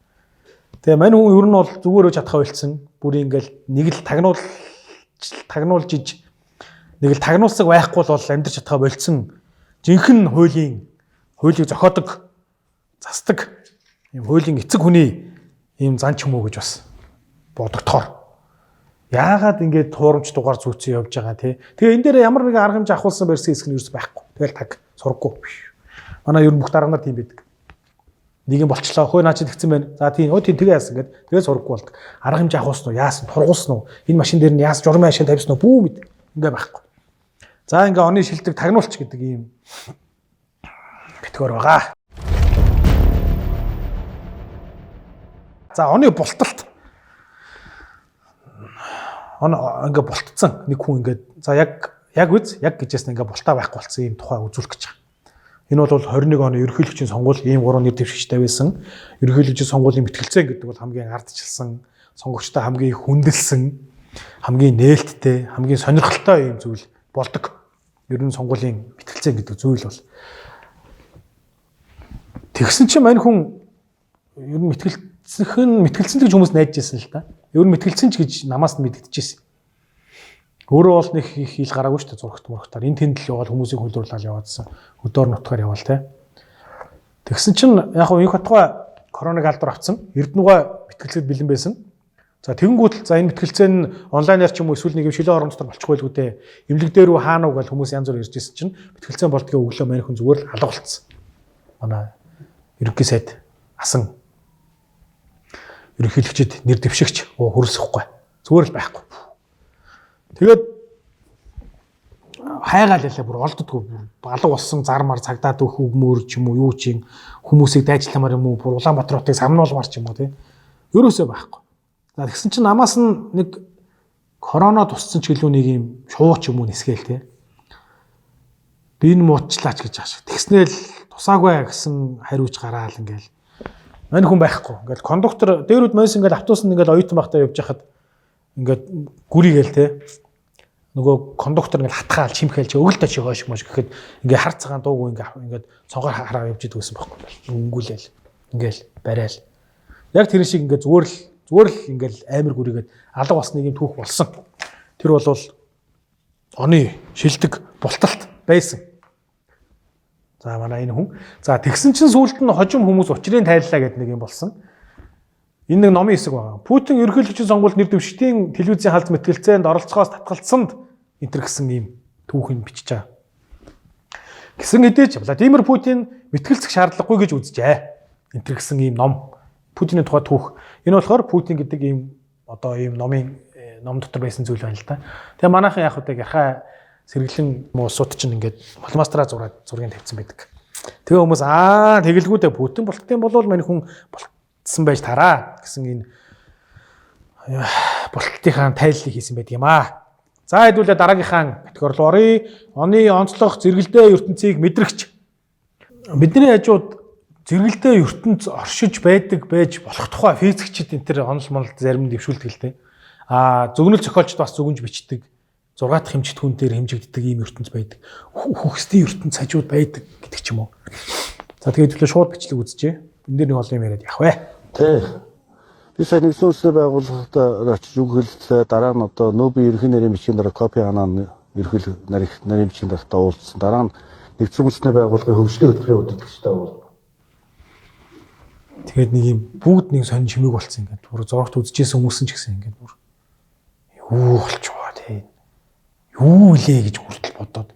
Тэгээ мань хүн ер нь бол зүгээр өж чадхаа болцсон. Бүр ингээл нэг л тагнуулж иж нэг л тагнуулсаг байхгүй бол амьдрч чадхаа болцсон жинхэнэ хуулийг зохиодог застдаг ийм хуулийн эцэг хүний ийм зан ч юм уу гэж бас бодогдохоор. Яагаад ингэж хуурамч дугаар зүүцэн явж байгаа те. Тэгээ энэ дээр ямар нэгэн арга хэмжээ ахуулсан барьсан хэсэг нь ерөөс байхгүй. Тэгэл таг сурггүй. Манай ер нь бүх дарга нар тийм байдаг. Нэг юм болчлоо. Хөөе наа чи тэгсэн байна. За тийм. Өө тийм тэгээ яасан гэд тэгээ сурггүй болдог. Арга хэмжээ ахуулсан уу? Яасан? Тургуулсан уу? Энэ машин дээр нь яасан? Журмын ашиг тавьсан уу? Бүү мэд. Ингээ байхгүй. За ингээ оны шилдэг тагнуулч гэдэг ийм категори байгаа. За оны булталт. Он ингээ бултцсан нэг хүн ингээд за яг Яг үз яг гэжээс ингээ бултаа байхгүй болсон ийм тухай үзүүлэх гэж байгаа. Энэ бол 21 оны ерөнхийлөгчийн сонгуул ийм гурван нэр дэвшигчтэй байсан. Ерөнхийлөгчийн сонгуулийн мэтгэлцээ гэдэг бол хамгийн ардчилсан, сонгогчтой хамгийн их хүндэлсэн, хамгийн нээлттэй, хамгийн сонирхолтой ийм зүйл болдог. Ер нь сонгуулийн мэтгэлцээ гэдэг зүйл бол тэгсэн чинь мань хүн ер нь мэтгэлцэх нь мэтгэлцэн гэж хүмүүс найдаж байсан л та. Ер нь мэтгэлцэн ч гэж намаас нь мэдэгдэжсэн. Өөрөө бол нэг их хил гараагүй шүү дээ зурагт мурагтаар. Энэ тэнд л яваал хүмүүсийг хөлрүүлэл яваадсан. Өдөөр нутгаар яваал те. Тэгсэн чинь яг хөө инх батгай коронавиг алдар авцсан. Эрдэнэгаа мэтгэлцэд бэлэн байсан. За тэгэнгүүт л за энэ мэтгэлцээ нь онлайнаар ч юм уу эсвэл нэг юм шилэн орон дотор болчих байлгүй дээ. Эмнэлэг дээр үү хаана уу гэж хүмүүс янз бүр ярьж ирсэн чинь мэтгэлцээ болдгийг өглөө мань хүн зүгээр л алга болцсон. Манай ерөнхий сайд асан ерөнхийлөгчд нэр дэвшигч хөрөлсөхгүй. Зүгээр л байхгүй. Тэгээд хайгаал ялаа бүр олддоггүй балга болсон зармар цагдаад өөх өгмөр ч юм уу юу ч юм хүмүүсийг дайчламаар юм уу бүр Улаанбаатар хотыг самнуулмаар ч юм уу тий. Ерөөсөө байхгүй. За тэгсэн чинь намаас нь нэг корона туссан ч гэлүү нэг юм шуу ч юм уу нисгээл тий. Би энэ муучлаач гэж ааш. Тэгснээл тусаагүй гэсэн хариуч гараал ингээл. Мань хүн байхгүй. Ингээл кондуктор дээрүүд мэнс ингээл автобусанд ингээл оюутан байхдаа явж хахад ингээд гүрийгээл те. Нөгөө кондуктор ингээл хатгаал чимхэл чи өгөлтө чи хойш мөш гэхэд ингээ хар цагаан дуугүй ингээ ингээд цонхоор хараа явж идэг гэсэн байхгүй. Өнгүүлээл ингээл барайл. Яг тэр шиг ингээ зүгээр л ингээл амар гүрийгээд алга бас нэг юм түүх болсон. Тэр бол оны шилдэг булталт байсан. За манай энэ хүн. За тэгсэн чинь сүүлд нь хожим хүмүүс учрын тайллаа гэдэг нэг юм болсон. Энэ нэг номын хэсэг байгаа. Путин ерөнхийлөгчийн сонгуульд нэр дэвшигтийн телевизийн халз мэтгэлцээнд оролцохоос татгалцсанд энэ гэсэн ийм түүхийг бичиж байгаа. Гэсэн хэдий ч Владимир Путин мэтгэлцэх шаардлагагүй гэж үзжээ. Энэ гэсэн ийм ном. Путиний тухай түүх. Энэ болохоор Путин гэдэг ийм одоо ийм номын ном дотор байсан зүйл байна л да. Тэгээ манайхан яг үгүй ярхаа сэргэлэн улсууд чинь ингээд фломастераа зураад зургийг тавьсан байдаг. Тэгээ хүмүүс аа тэгэлгүүдээ Путин болтын болвол мань хүн болтсон байж тараа гэсэн энэ болтолтынхаа тайллыг хийсэн байдаг юм аа. За хэдүүлээ дараагийнхаа категори руу оръё. Оны онцлог зэрэгэлдээ ертөнцийг мэдрэгч. Бидний хажууд зэрэгэлдээ ертөнц оршиж байдаг байж болох тухай физикчид энэ төр онол монолд зарим дэвшүүлдэг л дээ. Аа зөгнөл зохиолчд бас зүгэнж бичдэг. 6 дахь хэмжигдэхүүн дээр хэмжигддэг ийм ертөнц байдаг. Үхсдийн ертөнц хажууд байдаг гэдэг ч юм уу. За тэгээд төлөө шууд бичлэг үзчихье. Энэ дээр нэг олон юм яриад явах вэ. Тий. Би сая нэгдсэн үндэсний байгууллагад очиж үг хэллээ. Дараа нь одоо Нобелийн ерөнхий нарийн бичгийн дараа Кофи Аннан ерөнхий нарийн бичгийн даргатай уулзсан. Дараа нь нэгдсэн үндэсний байгууллагын хөгжлийн хөтөлбөрийн удирдлагчтай уулзсан. Тэгээд нэг юм бүгд нэг сонин чимээг болцсон ингээд. Бүр зурагт үзчихсэн хүмүүс ч гэсэн ингээд бүр юу болчихваа тий. Юу илээ гэж хүртэл бодоод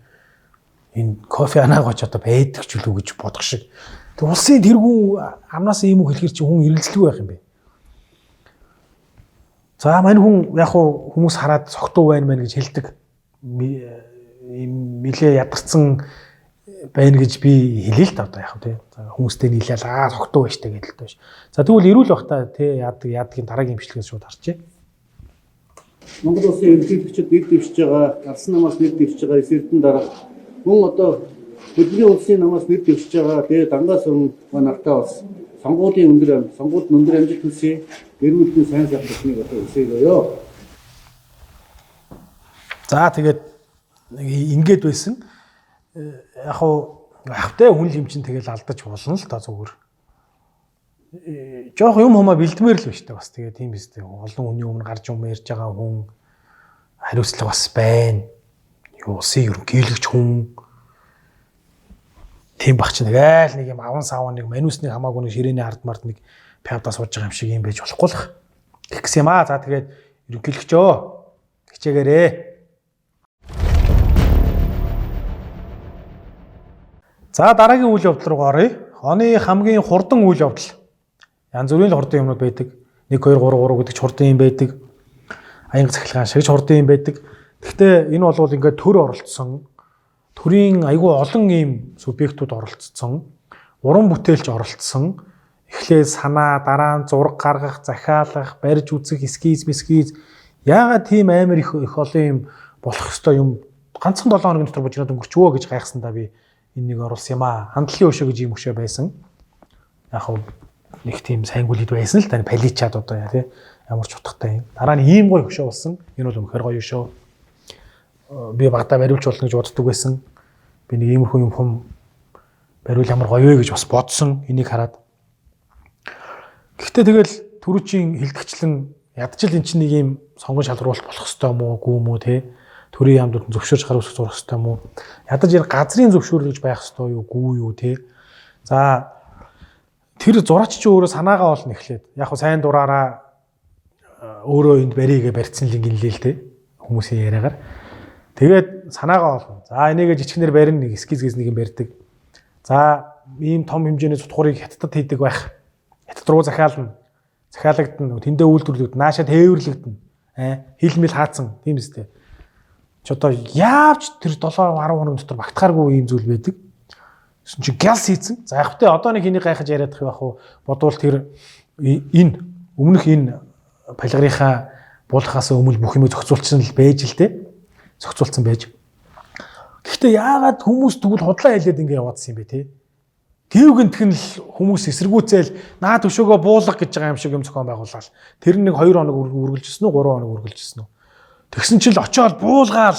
энэ кофе анааг оч одоо байдаг ч үлээ гэж бодох шиг. Тэг улсын тэргүүн амнаас ийм үг хэлэхэр чи хүн эргэлзэлгүй байх юм бэ. За мань хүн яг хуу хүмүүс хараад согтуу байна мэн гэж хэлдэг. Ийм нилээ ядарсан байна гэж би хэлээ л та одоо яг тий. За хүмүүстэй нийлээл аа согтуу байж та гэдэл тоош. За тэгвэл эрүүл бах та тий яадаг яадгийн дараагийн имчилгээс шууд харчээ. Монгол улсын ерөнхийлөгчид нэр дэвшиж байгаа, гарсан намаас нэр дэвшиж байгаа эс эрдэнэ дарга мөн одоо хөдөлмөрийн улсын намаас нэр дэвшиж байгаа тэгээ дангаас өмнө нартай бас сонгуулийн өндөр сонгуульд өндөр амжилт хүсье. Гэр бүлийн сайн сайхан бүхнийг одоо хүсье. За тэгээд ингээд байсан. Яг хуу хавтай хүн л юм чинь тэгэл алдаж болно л та зүгээр. Жоох юм хумаа бэлдмээр л биш та бас тэгээ тийм биз дээ. Олон хүний өмнө гарч юм ярьж байгаа хүн хариуцлага бас байна. Юу улсын ерөнхийлөгч хүн тийм баг чи нэг айл нэг юм аван саван нэг манусны хамаагүй нэг ширээний ард мард нэг пявда сууж байгаа юм шиг юм байж болохгүй л. Тэгэх гэсэн юм аа. За тэгээд ерөнхийлөгчөө хичээгээрээ. За дараагийн үйл явдал руу оръё. Оны хамгийн хурдан үйл явдал. Янз бүрийн л хурдан юмнууд байдаг. 1 2 3 3 гэдэг ч хурдан юм байдаг. Аянга цахилгаан шиг ч хурдан юм байдаг. Гэхдээ энэ бол ингээд төр оролцсон. Төрийн айгүй олон ийм субъектууд оролцсон. Уран бүтээлч оролцсон. Эхлээд санаа, дараа нь зураг гаргах, захиалах, барьж үзэх, эскиз, мескиз. Яагаад тийм амар их олон юм болох ёстой юм Ганцхан 7 хоногийн дотор бужигнаад өнгөрчвөө гэж гайхсандаа би энэ нэг оруулсан юм аа. Хандлын өшөө гэж ийм өшөө байсан. Яг хав нэг тийм сайнгүлид байсан л тань паличаад одоо яа тий ямар ч утгатай юм. Дараа нь ийм гоё хөшөө болсон. Энэ бол үнэхээр гоё өшөө. Би багадаа бариулж болно гэж боддог байсан. Би нэг иймэрхүү юм хум бариул ямар гоё вэ гэж бас бодсон. Энийг хараад. Гэхдээ тэгэл түрүүчийн хилдэгчлэн ядчил эн чинь нэг ийм сонгон шалгаруулалт болох ёстой юм уу, гүү юм уу те. Төрийн яамдууд нь зөвшөөрч гарах зурах ёстой юм уу? Ядаж энэ газрын зөвшөөрөл гэж байх ёстой юу, гүү юу те. За тэр зураач чи өөрөө санаагаа олно эхлээд. Яг хөө сайн дураараа өөрөө энд баригээ барьцсан л ингэн лээ л те. Хүмүүсийн яриагаар. Тэгээд санаагаа олно. За энийгээ жижигнэр барина, нэг эскиз гэс нэг юм барьдаг. За ийм том хэмжээний сутгуурыг хятадд хийдэг байх. Хятад руу захиална. Захиалагдана. Тэндээ үйлдвэрлэгдэн, нааша тээвэрлэгдэнэ. Хил мэл хаацсан тийм үстэй. Чи одоо яавч тэр 7 10 хоног дотор багтахааргүй ийм зүйл байдаг. Гэсэн чи гялс хийцэн. За яг хөтэ одоо нэг энийг гайхаж яриадах байх уу? Бодвол тэр энэ өмнөх энэ палгарынхаа буулгахаас өмнө бүх юмыг зохицуулсан л байж л дээ. Зохицуулсан байж. Гэхдээ яагаад хүмүүс тэгвэл худлаа хэлээд ингэ яваадсан юм бэ те? Тэвгэнтх нь л хүмүүс эсэргүүцэл наа төшөөгөө буулга гэж байгаа юм шиг юм зохион байгуулаад тэр нэг 2 хоног үргэлжилсэн үү 3 хоног үргэлжилсэн үү? Тэгсэн чил очиод буулгаал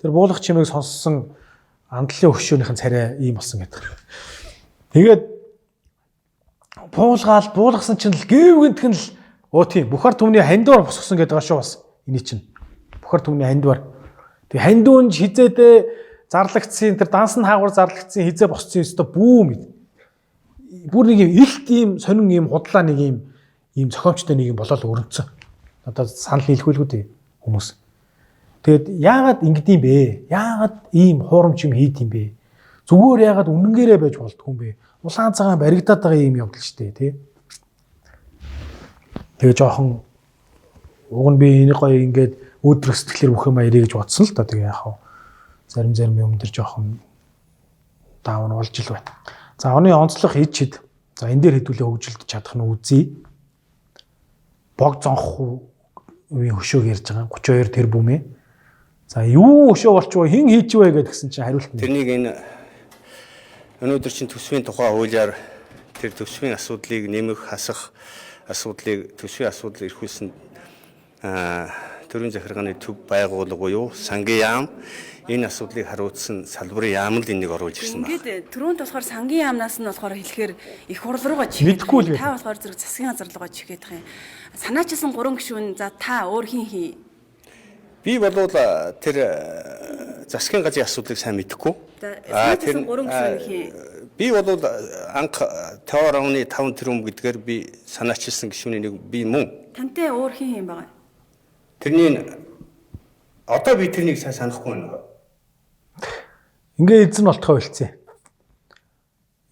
тэр буулгах чимээг сонссон андлын хөшөөнийхэн царай ийм болсон гэдэг. Тэгээд буулгаал буулгасан чинь л гэвгэнтх нь л өө тийм бухар түмний хандвар босгосон гэдэг байгаа шүү бас эний чинь. Бухар түмний хандвар. Тэг хандуун хизээдээ зарлагдсан тэр дансан хаагур зарлагдсан хизээ босцсон өстө бүү мэд. Бүр нэг юм илт ийм сонин ийм худлаа нэг юм ийм зохиомжтой нэг юм болоод өрнөцсөн. Одоо санал нийлхүүлгүү дээ хүмүүс. Тэгээд яагаад ингэдэм бэ? Яагаад ийм хуурамч юм хийд юм бэ? Зүгээр яагаад үнэнгээрээ байж болдгүй юм бэ? Улаан цагаан баригдаад байгаа юм явдал шүү дээ, тий? Тэгээ жоохон уг нь би энэ гоё ингээд өдрөх сэтгэлээр бүх юм аярыг гэж бодсон л та. Тэгээ яах вэ? Зарим юм дээр жоохон даун болж ил байна. За оны онцлог ид чид. За энэ дээр хэдүүлээ хөгжилдөж чадах нь үзье. Бог зонх үеийн хөшөөг ярьж байгаа 32 тэрбум ээ. За юу өшөө болчихвоо хэн хийчихвэ гэдгсэн чинь хариулт нь. Тэрнийг энэ өнөөдөр чинь төсвийн тухай хуулиар тэр төсвийн асуудлыг нэмэх, хасах асуудлыг төсвийн асуудал эрхүүлсэн төрийн захиргааны төв байгууллага буюу сангийн яам энэ асуудлыг хариуцсан салбарын яам л энийг оруулж ирсэн байна. Ингээд түрүүнд болохоор сангийн яамнаас нь болохоор хэлэхээр их хурал руугаа чигээд та болохоор зэрэг засгийн газар руугаа чигээд байгаа юм. Санаачилсан 3 гишүүн за та өөр хин хий. Би болвол тэр засгийн газрын асуудлыг сайн мэдэхгүй. Тэр 3 гишүүн хий. Би болвол анх 5.5 тэрбум гэдгээр би санаачилсан гишүүний нэг би мөн. Тантай өөр хин юм байгаа. Тэрний одоо би тэрнийг сайн санахгүй байна. Ингээ эзэн болтгоо болцсон.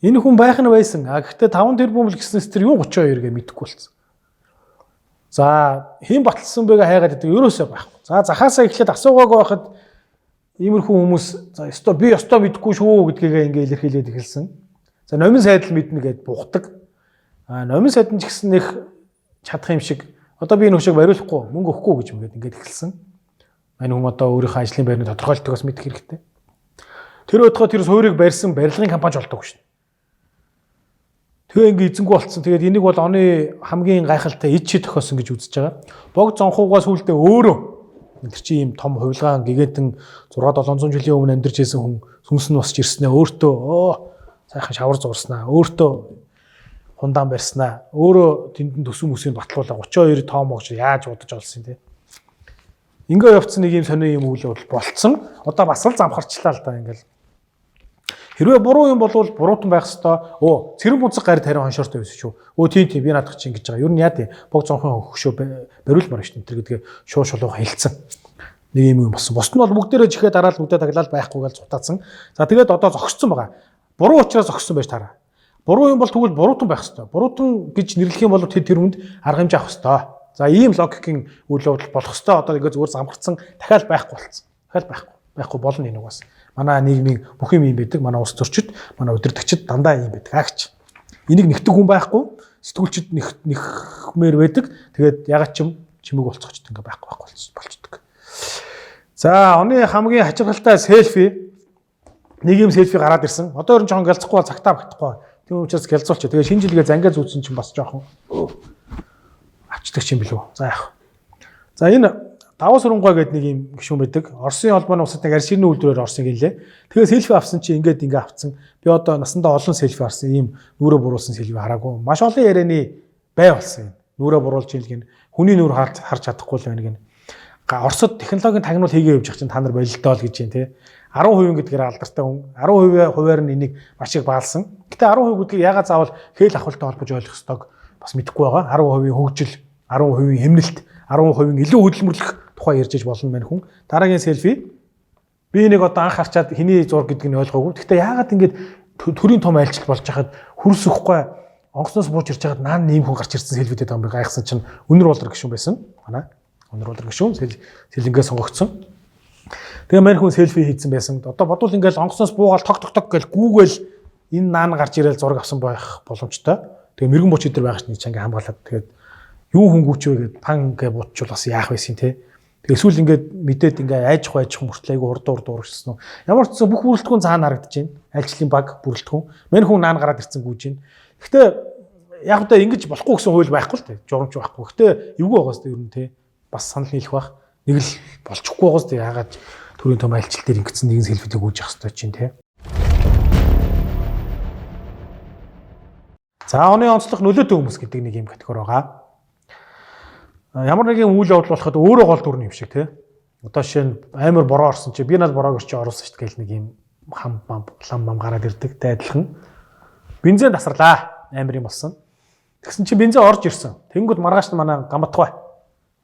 Энэ хүн байх нь байсан. А гэхдээ 5 тэрбум л гэснээс тэр юу 32 гэ мэдэхгүй болсон. За хэн баталсан бэ гэ хайгаад байдаг ерөөсөө байхгүй. За захаасаа эхлээд асуугаагүй байхад иймэрхүү хүмүүс за ёстой би ёстой мэдэхгүй шүү гэдгээгээ ингээ илэрхийлээд эхэлсэн. За номин сайд л мэднэ гэд буухдаг. А номин сайд нь ч гэсэн нэх чадах юм шиг одоо би энэ хөшөөг бариулахгүй мөнгө өгөхгүй гэж мэгээд ингээд эхэлсэн. Энэ хүн одоо өөрийнхөө ажлын байрны тодорхойлтыг бас мэдэх хэрэгтэй. Тэр өдгөө тэр суурийг барьсан барилгын компани болдог шин. Тэгээ ингээ эзэнгүй болцсон. Тэгээд энийг бол оны хамгийн гайхалтай ид чи тохиосон гэж үзэж байгаа. Бог зонхуугаа сүулдэ өөрөө тэр чи ийм том хувилгаан гигантэн 6 700 жилийн өмнө амьдарч байсан хүн сүнс нь босч ирснээ өөртөө сайхан шавар зурснаа өөртөө хундаан барьснаа өөрөө тэнд нь төсөн мөсийг батлуулаа 32 тоомогч яаж удаж олсон те. Ингээ явцсан нэг юм сонио юм үйл явдал болцсон. Одоо бас л замхарчлаа л да ингээл. Хэрвээ буруу юм болвол буруутан байх хэвээр. Өө цэрэн бунцаг гарид харин хоншоортой байсан шүү. Өө тийм би наадах чинь ингэж байгаа. Ер нь яа тий бог зонхон хөшөө бариулмаар шүү. Тэр гэдгээ шуу шулуух хэлцэн. Нэг юм болсон. Бусд нь бол бүгдээрээ чихээ дараал нүдэ таглал байхгүй гэж цутаацсан. За тэгээд одоо зогсцсон байгаа. Буруу учраас зогссон байж таараа. Буруу юм бол тэгвэл буруутан байх хэвээр. Буруутан гэж нэрлэх юм бол тэр хүнд арга хэмжээ авах хэвээр. За ийм логикийн үйл явдал болох хэвээр. Одоо ингээ зүгээр замхарцсан дахиад байхгүй болцсон. Дахиад байхгүй болно энэ угаас. Манай нийгмийн бүх юм юм байдаг. Манай улс төрчид, манай удирдагчид дандаа юм байдаг. Агч. Энийг нэгтгэх хүн байхгүй, сэтгүүлчид нэхмээр байдаг. Тэгээд ягаад ч юм чимэг болцоочд ингээ байхгүй болцдог. За, оны хамгийн хачирхалтай селфи нэг юм селфи гараад ирсэн. Одоо ер нь жоохон гялцахгүй цагтаа багтахгүй. Тийм учраас гялцуулчих. Тэгээ шинэ жилгээ зангаа зүүцэн чинь бас жоохон авчдаг юм билүү. За яах. За энэ Даваа Сүрэнгой гэдэг нэг юм гишүүн байдаг. Оросын холбооны улсад нэг арширны үйлдвэрээр орсон гэлээ. Тэгээ селфи авсан чи ингээд ингээ авцсан. Би одоо насандаа олон селфи авсан. Ийм нүрээ буруулсан селфи хараагүй. Маш олон ярианы бай болсон юм. Нүрээ буруулж ийн гин хүний нүр харж чадахгүй л байна гин. Оросод технологийн тагнуул хийгээ явж чинь та нар болилдоо л гэж юм те. 10% гэдгээр алдартай хүн 10% хувиар нь энийг маш их баалсан. Гэтэ 10% гэдгийг ягаад заавал хээл ахвалтай холбож ойлгох ёстойг бас мэдэхгүй байгаа. 10% хөгжил, 10% хэмнэлт, 10% илүү хөдөлмөрлөх тухай ярьж иж болно мань хүн. Дараагийн селфи би нэг одоо анх харчаад хэний зураг гэдгийг нь ойлгоогүй. Гэхдээ яагаад ингэж төрийн том айлчлал болж хахад хөрс өгөхгүй онгоцноос бууж ирж байхад наан ийм хүн гарч ирсэн селфитэй байгаа юм би гайхсан чинь Үнэр болор гишүүн байсан. Манай Үнэр болор гишүүн сэлэнгээ сонгогдсон. Тэгээ мань хүн селфи хийцэн байсан. Одоо бодвол ингээл онгоцноос буугаал тог тог тог гэл гүүгээл энэ наан гарч ирээл зураг авсан байх боломжтой. Тэгээ мэрэгэн бууч өдр байгаа ч нэг чанга хамгаалаад тэгээд юу хөнгүүч вэ гэд пан гэ буудчул бас яах байсан те. Тэгээ эсвэл ингээд мэдээд ингээ айжх айжх мөртлөө айгу урд урд урагшсан уу. Ямар ч гэсэн бүх бүрэлдэхүүн цаана харагдаж байна. Альчлалын баг бүрэлдэхүүн. Мань хүн наан гараад ирсэн гүйж байна. Гэхдээ яг удаа ингэж болохгүй гэсэн хууль байхгүй л те. Журамч байхгүй. Гэхдээ эвгүй байгаа сте ер нь те. Бас санал нийлэх бах. Нэг л болчихгүй байгаа сте. Яагаад төрийн том альчлал дээр ингэсэн нэгэн селфитэй гүйж явах хэвээр чинь те. За оны онцлог нөлөөтэй хүмүүс гэдэг нэг юм категори байгаа. Ямар нэгэн үйл явдал болоход өөрөө гол дүр юм шиг тий. Одоо жишээ нь амар бороо орсон чи би надад бороог чи оруулсан шүү дээ гэл нэг юм хам мам лам мам гараад ирдэг тэ адилхан. Бензин тасарлаа. Амар юм болсон. Тэгсэн чи бензин орж ирсэн. Тэнгүүд маргааш нь манай гамбатгүй.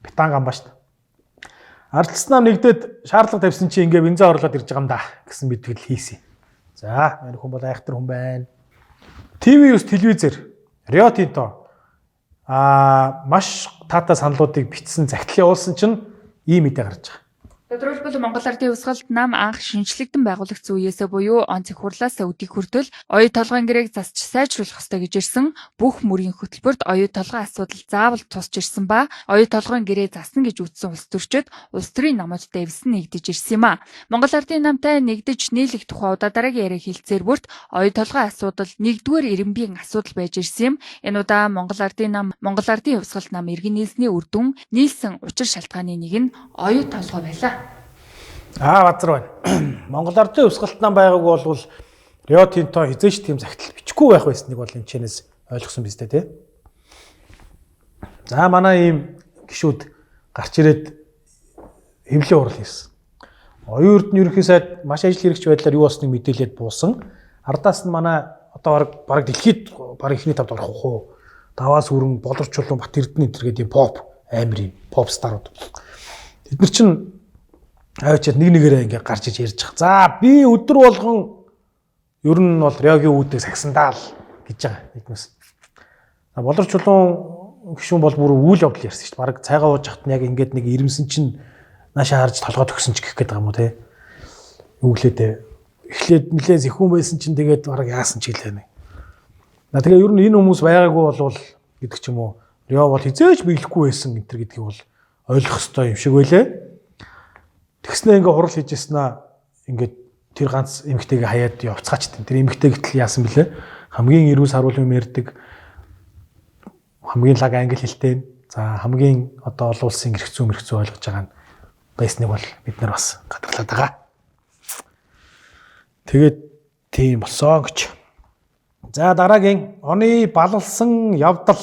Бетан гамбаа шүү дээ. Ардчилсан нам нэгдээд шаардлага тавьсан чи ингээ бензин орлоод ирж байгаа юм да гэсэн мэтгэл хийсэн. За, энэ хүн бол айхтар хүн байна. TV9 телевизээр Рио Тинто маш таатай саналуудыг бичсэн захидал явуулсан чинь ийм мэдээ гарч байгаа. Тодорхойлбол Монгол Ардын Хувьсгалт нам анх шинжлэгдэн байгуулагдсан үеэсээ буюу он зэх хурлаас өдийг хүртэл оюу толгойн гэрээг засч сайжруулах ёстой гэж ирсэн. Бүх мөрийн хөтөлбөрт оюу толгой асуудал заавал тусч ирсэн ба оюу толгойн гэрээ засна гэж үздсэн улс төрчид улс төрийн намууд дэвсэн нэгдэж ирсэн юм а. Монгол Ардын намтай нэгдэж нийлэх тухай удаа дараагийн яриа хэлцээр бүрт оюу толгой асуудал нэгдүгээр эренбийн асуудал байж ирсэн юм. Энэ удаа Монгол Ардын нам, Монгол Ардын Хувьсгалт нам иргэн нийлсний үр дүн нийлсэн учир шалтгааны нэг нь оюу толгой байлаа. Базар байна. Монгол Ардын Хувьсгалт нам байгаагүй бол Рио Тинто хизээч тийм захидал бичихгүй байх байсныг бол энэ чэнэс ойлгосон биз дээ тий. За манай ийм гишүүд гарч ирээд хэвлэлийн хурал хийсэн. Оюун Эрдэнэ ерөнхий сайд маш ажил хэрэгч байдлаар юу болсныг мэдээлээд буусан. Ардаас нь манай одоо бараг дэлхийд бараг эхний тавд орох уу. Даваа сүрэн, Болор чулуун, Бат Эрдэнэ энэ төр гэдэг поп амар юм поп старууд. Тэд нар чинь аваачаад нэг нэгээрээ ингээ гарч иж ярьж байгаа. За би өдөр болгон ер нь бол Риогийн үүдийг сагсан даа л гэж байгаа нэгнээс. Болор чулуун гишүүн бол бүр үйл явдал ярьсан шүү дээ. Бараг цайгаа ууж хахад нь яг ингээд нэг ирэмсэн чинь наашаа харж толгой төгсөн ч гэх гээд байгаа юм уу те. Юу гэлээ те. Эхлээд нилээ зэхүүн байсан чинь тэгээд бараг яасан ч гэлээ нэг. Тэгээ ер нь энэ хүмүүс байгаагүй болвол гэдэг ч юм уу. Рио бол хизээж биелэхгүй байсан энэ төр гэдгийг бол ойлгох ёстой юм шиг байлээ. Тэгснээ ингээ хурал хийж яснаа ингээд тэр ганц эмэгтэйгээ хаяад явцгаач тийм. Тэр эмэгтэй гэтэл яасан бэлээ? Хамгийн эрүүл саруул юм ярьдаг, хамгийн лаг англи хэлтэй, за хамгийн одоо олон улсын эрх зүйн мэрх зүй ойлгож байгаа нь байсныг бол бид нар бас гадарлаад байгаа. Тэгээд тийм болсон гэж. За дараагийн оны балалсан явдал.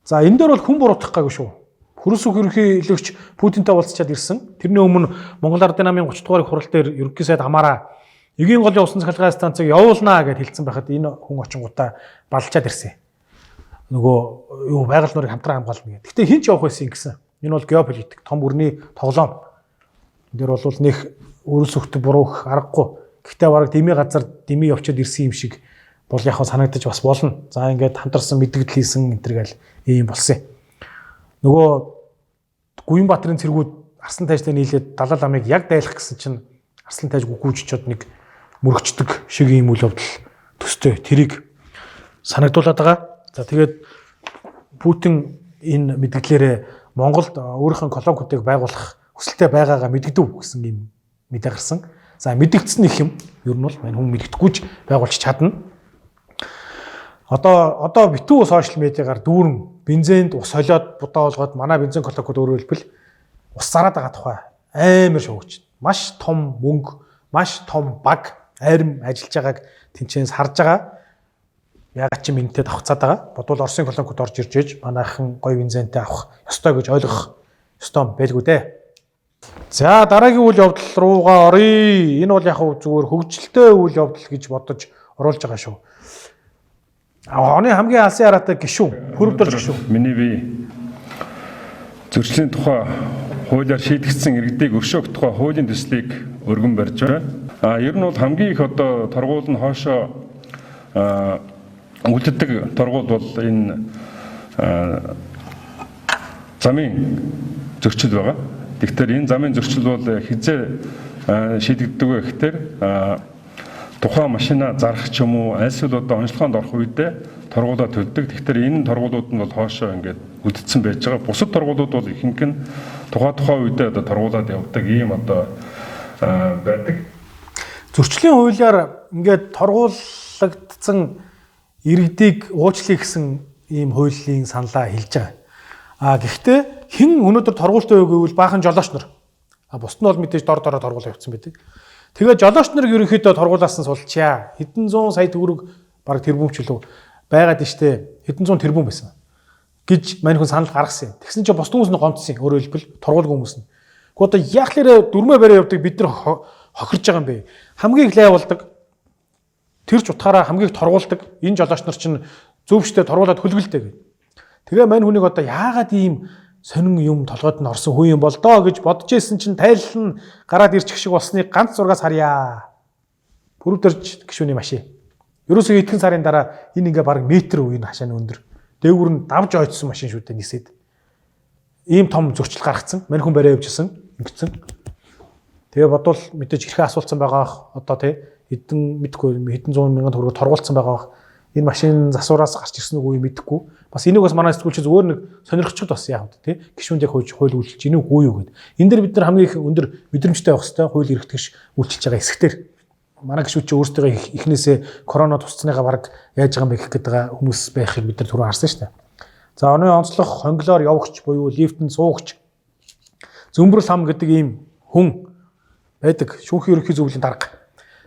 За энэ дээр бол хүн буруутгах гаагүй шүү. Хөрөлсөх ерөнхийлөгч Путинтэй уулзчаад ирсэн. Тэрний өмнө Монгол Ардын намын 30 дугаар хурал дээр ерөнхий сайд хамаараа эгийн голын усан цахилгаан станцыг явуулнаа гэж хэлсэн байхад энэ хүн очингуудаа баллчаад ирсэн. Нөгөө юу байгаль нуурыг хамтран хамгаална гэдэг. Гэтэ хин ч явах байсан юм гэсэн. Энэ бол геополитик том бүрний тоглоом. Энэ дээр бол нэх өрөлсөхт буруу их аргагүй. Гэхдээ бараг дэмий газар дэмий явчаад ирсэн юм шиг бол яг санагдаж бас болно. За ингээд хамтарсан мэдгдэл хийсэн энэ төр гал ийм болсон юм. Нөгөө Гуянбаатарын цэргүүд Арслан тайжтай нийлээд Далай ламыг яг дайлах гэсэн чинь Арслан тайж гүгүүж очиод нэг мөрөгчдөг шиг ийм үйл явдал төстэй тэрийг санагдуулаад байгаа. За тэгээд Путин энэ мэдгэлээрээ Монголд өөрийнхөө колоникуудыг байгуулах Хүсэлтэй байгаагаа мэдэгдэв гэсэн юм мэдээ гарсан. За мэдэгдсэн их юм. Ер нь бол мань хүн мэддэхгүй ч байгуулж чадна. Одоо битүү сошиал медиагаар дүүрэн бензинд ус солиод будаа болгоод манай бензин колокод өөрөөр хэлбэл ус зараад байгаа тухай амар шуугч. Маш том мөнгө, маш том баг арим ажиллаж байгааг тэнцэнс харж байгаа. Яагаад ч юм энэтэй давхцаад байгаа. Бодвол Оросын колокод орж ирж ээж манайхан гоё бензинтэй авах ёстой гэж ойлгох ёстой байлгүй дээ. За дараагийн үйл явдал руугаа оръё. Энэ бол яг зүгээр хөгжилтэй үйл явдал гэж бодож оруулж байгаа шүү. Оны хамгийн алсын хараатай гишүүн, Пүрвдорж гишүүн. Миний бие зөрчлийн тухай хуулиар шийдэгдсэн иргэдийг өршөөх тухай хуулийн төслийг өргөн барьж байна. Ер нь бол хамгийн их одоо торгуул нь хоошоо үлддэг торгуул бол энэ замын зөрчил байгаа. Тэгэхээр энэ замын зөрчил бол хизээ шийдэгддэг вэ гэхээр тухайн машина зарах ч юм уу альсвал одоо онцлогоонд орох үедээ торгуулаа төлдөг. Тэгэхээр энэ торгуулууд нь бол хоошоо ингээд үлдсэн байж байгаа. Бусад торгуулууд бол ихэнх нь тухайн үедээ одоо торгуулад явдаг ийм одоо байдаг. Зөрчлийн хуулиар ингээд торгуулагдсан иргэдийг уучлах гэсэн ийм хуулийн саналаа хэлж байгаа. А гэхдээ хэн өнөөдөр торгуультай вэ гэвэл баахан жолооч нар. А бусд нь бол мэдээж дор дороо торгуулаа явцсан байдаг. Тэгээ жолооч нарыг ерөнхийдөө торгуулаас нь сулчаа. Хэдэн зуун сая төгрөг бараг тэрбум ч үлээ байгаад штэ. Хэдэн зуун тэрбум байсан гэж мань хүн санал гаргасан юм. Тэгсэн чинь бусд хүмүүс нь гомдсон юм. Өөрөөр хэлбэл торгуулгүй хүмүүс нь. Гэхдээ одоо яг лээрээ дүрмээ бариа явдаг бид нар хохирж байгаа юм бэ. Хамгийн их лай болдог. Тэр ч утгаараа хамгийн их торгуулдаг. Энэ жолооч нар чинь зөв штэ торгуулад хөлгөлтэй гэх. Тэгээ мань хүнийг одоо яагаад ийм сонин юм толгойд нь орсон хүн юм бол доо гэж бодож исэн чинь тайлал нь гараад ирчих шиг болсныг ганц зургаас харъя. Пүрвдэрж гишүүний машин. Ерөөсөө итгэн сарын дараа энэ ингээ бараг метр үеийн хашааны өндөр. Дээгүүр нь давж ойцсон машин шүү дээ нисээд. Ийм том зөрчил гаргацсан. Мань хүн бариа явжсэн. Ингэсэн. Тэгээ бодвол мэдээж хэрхэн асуулцсан байгаа бах. Одоо тий хэдэн мэдгүй хэдэн зуун мянган төгрөг торгуулсан байгаа бах. Энэ машин засвараас гарч ирсэн үгүй мэдэхгүй. Бас энийг бас манай сэтгүүлч зүгээр нэг сонирхчод бас яах вэ тий гишүүнд яг хууль үйлчилж ийнэ үгүй юу гэд. Энэ дэр бид нар хамгийн их өндөр мэдрэмжтэй байх хэвээр хууль эрхтгэж үйлчилж байгаа хэсэгтэр. Манай гишүүд чи өөрсдөө эхнээсээ корона тусцныгаа бараг яаж байгаа юм бэ гэх гээд байгаа хүмүүс байхыг бид нар түрүү харсан шүү дээ. За оны онцлог хонглоор явагч буюу лифтэнд суугч Зөмбөрл хам гэдэг ийм хүн байдаг. Шүүхийн ерөнхий зөвлөлийн дарга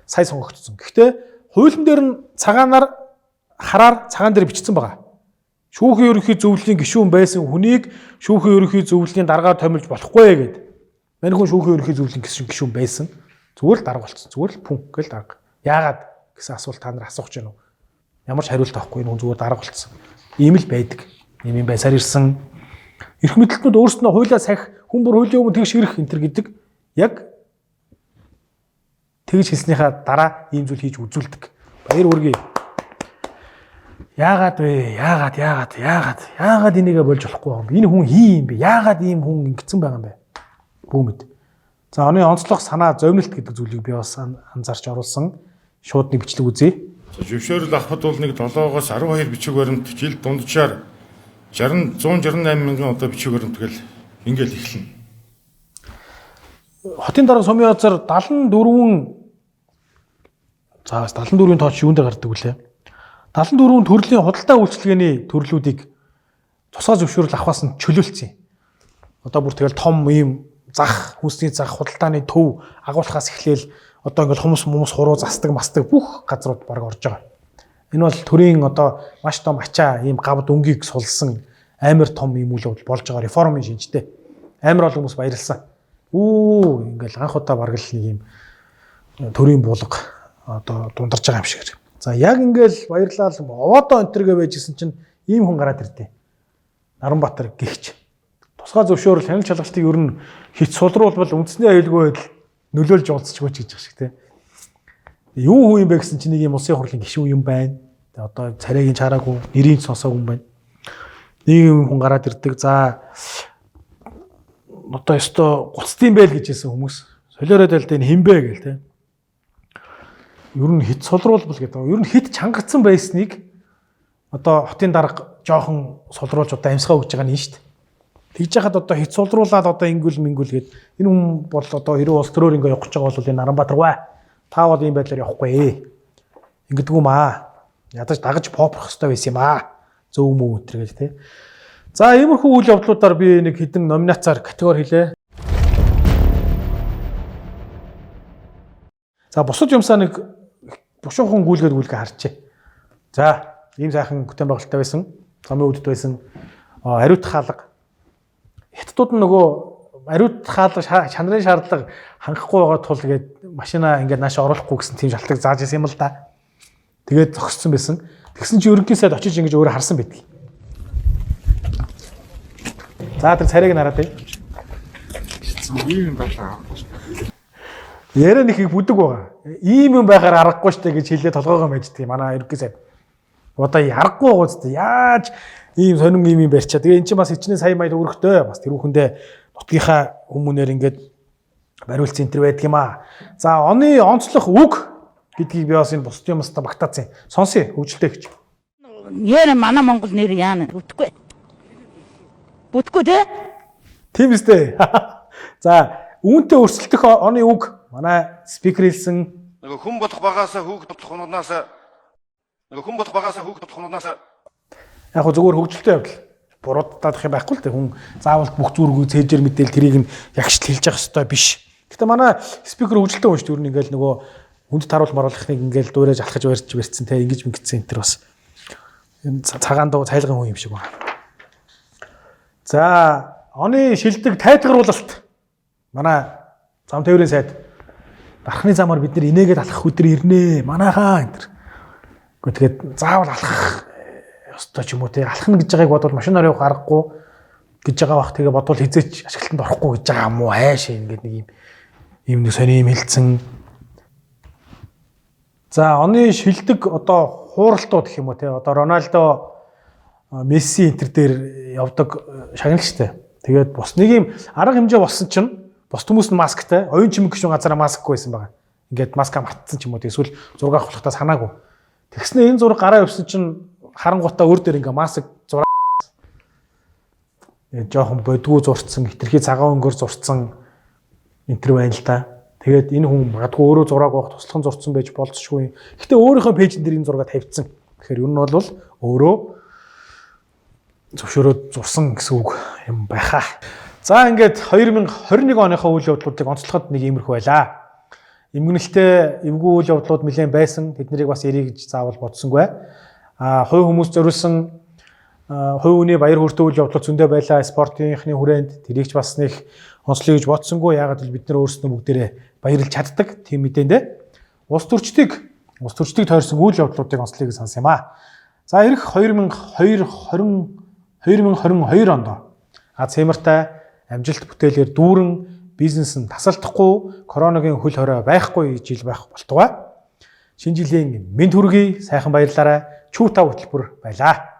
сая сонгогдсон. Гэхдээ хуулийн дээр нь цагаанаар хараар цагаан дээр бичсэн байгаа. Шүүхийн ерөнхий зөвлөлийн гишүүн байсан хүнийг шүүхийн ерөнхий зөвлөлийн даргаар томилж болохгүй гэд. Мань хүн шүүхийн ерөнхий зөвлөлийн гишүүн байсан. Зүгээр л дарга болцсон. Зүгээр л пүн гэл дарга. Яагаад гэсэн асуулт та нар асуух гэж байна уу? Ямар ч хариулт авахгүй энэ хүн зүгээр дарга болцсон. Ийм л байдаг. Ийм юм байсаар ирсэн. Эрх мэдэлтнүүд өөрсдөө хуулиа сах хүн бүр хуулийн өмнө тэгш ирэх энэ төр гэдэг яг тэгж хэлснийхаа дараа ийм зүйл хийж үзүүлдэг. Баяр хүргэе. Яагаад вэ? Яагаад энийгээ болж болохгүй юм бэ? Энэ хүн хин юм бэ? Яагаад ийм хүн ингэсэн байгаа юм бэ? Бүүмэд. За оны онцлог санаа зовнилт гэдэг зүйлийг би бас анзаарч оруулсан. Шууд нэг бичлэг үзье. Зөвшөөрөл авахд бол нэг 7-оос 12 бичиг баримт жил дунджаар 60 168 мянган одоо бичиг баримт гэл ингээл эхэлнэ. Хотын дарга Сумын газар 74 за 74-ийн тооч юун дээр гардаг вүлээ? 74 төрлийн худалдаа үйлчилгээний төрлүүдийг тусгай зөвшөөрөл авахаас нь чөлөөлсөн. Одоо бүр тэгэл том ийм зах, хүнсний зах, худалдааны төв агуулхаас эхлээл одоо ингээл хумс мумс хуруу застаг мастаг бүх газрууд баг орж байгаа. Энэ бол төрийн одоо маш том ачаа ийм гавд өнгийг сулсан амар том ийм үйл явдал болж байгаа реформын шинжтэй. Амар олон хүмүүс баярлсан. Ингээл анх удаа бараг л нэг ийм төрийн буулга одоо дундарч байгаа юм шиг. За яг ингээл баярлал овоодоо энтергээ байжсэн чинь ийм хүн гараад ирдээ. Наранбаатар гихч. Тусгай зөвшөөрөл хяналт шалгалтыг ер нь хит сулруулбал үндэсний аюулгүй байдал нөлөөлж уулзчихгүй ч гэж шиг те. Юу хүн юм бэ гэсэн чинь нэг юм улсын хурлын гишүүн юм байна. Тэгээ одоо царайгийн чараагүй, нэрийг сонсоогүй юм байна. Нэг юм хүн гараад ирдэг. За одоо ёстой гуцдсан байл гэж хэлсэн хүмүүс. Солиорой дайлд энэ хин бэ гэл те. Ер нь хит сулруулбал гэдэг. Ер нь хит чангацсан байсныг одоо хотын дарга жоохон сулруулж одоо амьсгаа өгж байгаа нь шүү дээ. Тэгж яхад одоо хицуулруулад одоо ингүүл мингүүл гээд энэ хүн бол одоо хэрэг улс төрөөр ингээ явах гэж байгаа бол энэ Наранбаатар гуай. Та бол ийм байдлаар явахгүй. Ингэдэггүй маа. Ядаж дагаж попрох хэрэгтэй байсан юм аа. Зөв мүү өтер гэж тий. За иймэрхүү үйл явдлуудаар би нэг хэдэн номинацаар категори хэлээ. За бусад юмсаа нэг бушуухан гүйлгээд гүйлгээ харчээ. За ийм сайхан бүтээн байгуулалттай байсан. Замын үдэд байсан. Ариут хаалга. Хятадууд нь нөгөө ариут хаалга чанарын шаардлага хангахгүй байгаа тул гээд машина ингээд нааш оруулахгүй гэсэн тийм шалтгаан зааж исэн юм л да. Тэгээд зогссон байсан. Тэгсэн чинь ерөнхий сайд очиж ингэж өөрөө харсан байдаг. За тэр царайг нь хараад бай. Ийм юм байлаа аргагүй шүү дээ. Яриа нэг их бүдэг байгаа. Ийм юм байхаар аргагүй шүү дээ гэж хэлээ толгоогоо мэждэг. Манай ерөнхий сайд. Одоо аргагүй байгаа зү яаж ийм сонин ийм юм барьчаа. Тэгээ эн чинь бас хичнээн сая маяг өрхтөө. Бас тэр хүүхэндээ нутгийнхаа хүмүүнээр ингээд бариулсан энэ төр байдаг юм аа. За оны онцлох үг гэдгийг би бас энэ бусд юмстай багтаацсан. Сонсъё хөгжилтэй гэж. Яна манай Монгол нэр яана бүтэхгүй. Бүтэхгүй те? Тийм үстэй. За үүнтэй өрсөлдөх оны үг манай спикер хэлсэн. Нөгөө хүн болох багаас хүүхэд болох унаас нөгөө хүн болох багаас хүүхэд болох унаас яг хөө зүгээр хөгжилтэй явдал. Буруудах юм байхгүй л дээ. Хүн заавал бүх зүрхүү цээжэр мэдээл тэрийг нь ягшил хэлж явах ёстой биш. Гэтэ манай спикер хөгжилтэй хүн шүү дээ. Ер нь ингээл нөгөө хүнд таруул маруулахныг ингээл дуурайж алхаж барьж барьцсан те ингэж мэнгдсэн энэ төр бас энэ цагаан дуу цайлган хүн юм шиг байна. За оны шилдэг тайлгаруулалт манай зам тээврийн сайд дархны замаар бид нэр инээгээд алхах өдөр ирнэ. Манайхаа энэ төр. Гэхдээ тэгээд заавал алхах ёстой ч юм уу те алхна гэж байгааг бодвол машинаар явах аргагүй гэж байгаа бах тэгээ бодвол хизээч ашиглалтанд орохгүй гэж байгаа юм уу айш ингээд нэг юм нэг сони юм хэлцэн. За оны шилдэг одоо хууралтууд гэх юм уу те одоо Роналдо Месси энэ төр дээр явдаг шагнал штэ. Тэгээд бус нэг юм арга хэмжээ болсон чинь бус хүмүүс нь масктай оюун чимэг гişүн газараа маскгүй байсан байгаа. Ингээд маска мартсан ч юм уу эсвэл зураг авахлахтаа санаагүй. Тэгснэ энэ зураг гараа явсан чинь харангуутаа өөр дээр ингээ маск зураа жоохон бодгүү зурцсан, хитрхи цагаан өнгөөр зурцсан энэ төр байна л та. Тэгээд энэ хүн магадгүй өөрөө зурааг байх туслах зурцсан байж болцшгүй. Гэтэ өөрийнхөө пэйжэн дээр энэ зураг тавьчихсан. Тэгэхээр ер нь бол өөрөө зөвшөөрөөд зурсан гэсэн үг юм байхаа. За ингээд 2021 оныхоо үйл явдлуудыг онцлоход нэг иймэрхүү байлаа. Эмгэнэлтэй эвгүй үйл явдлууд нэлээд байсан. Тэднийг бас эрий гэж заавал бодсонгүй. А хувь хүмүүс зориулсан хувь хүний баяр хөөртэй үйл явдлууд зөндөө байлаа. Спортынхны хүрээнд тэрийг ч бас нэг онцлоё гэж бодсонгүй. Яагаад гэвэл бид нар өөрсдөө бүгдээрээ баярлж чаддаг. Тийм мэдээндээ улс төрчдийг тойрсон үйл явдлуудыг онцлоё гэж сансан юм аа. За ирэх 2022 онд Аз хэмартай амжилт бүтээлээр дүүрэн бизнес нь тасалдахгүй, коронагийн хөл хорой байхгүй жил байх болтугай. Шинэ жилийн мэнд хүргэе, сайхан баярлалаарай. Чүү та хөтөлбөр байлаа.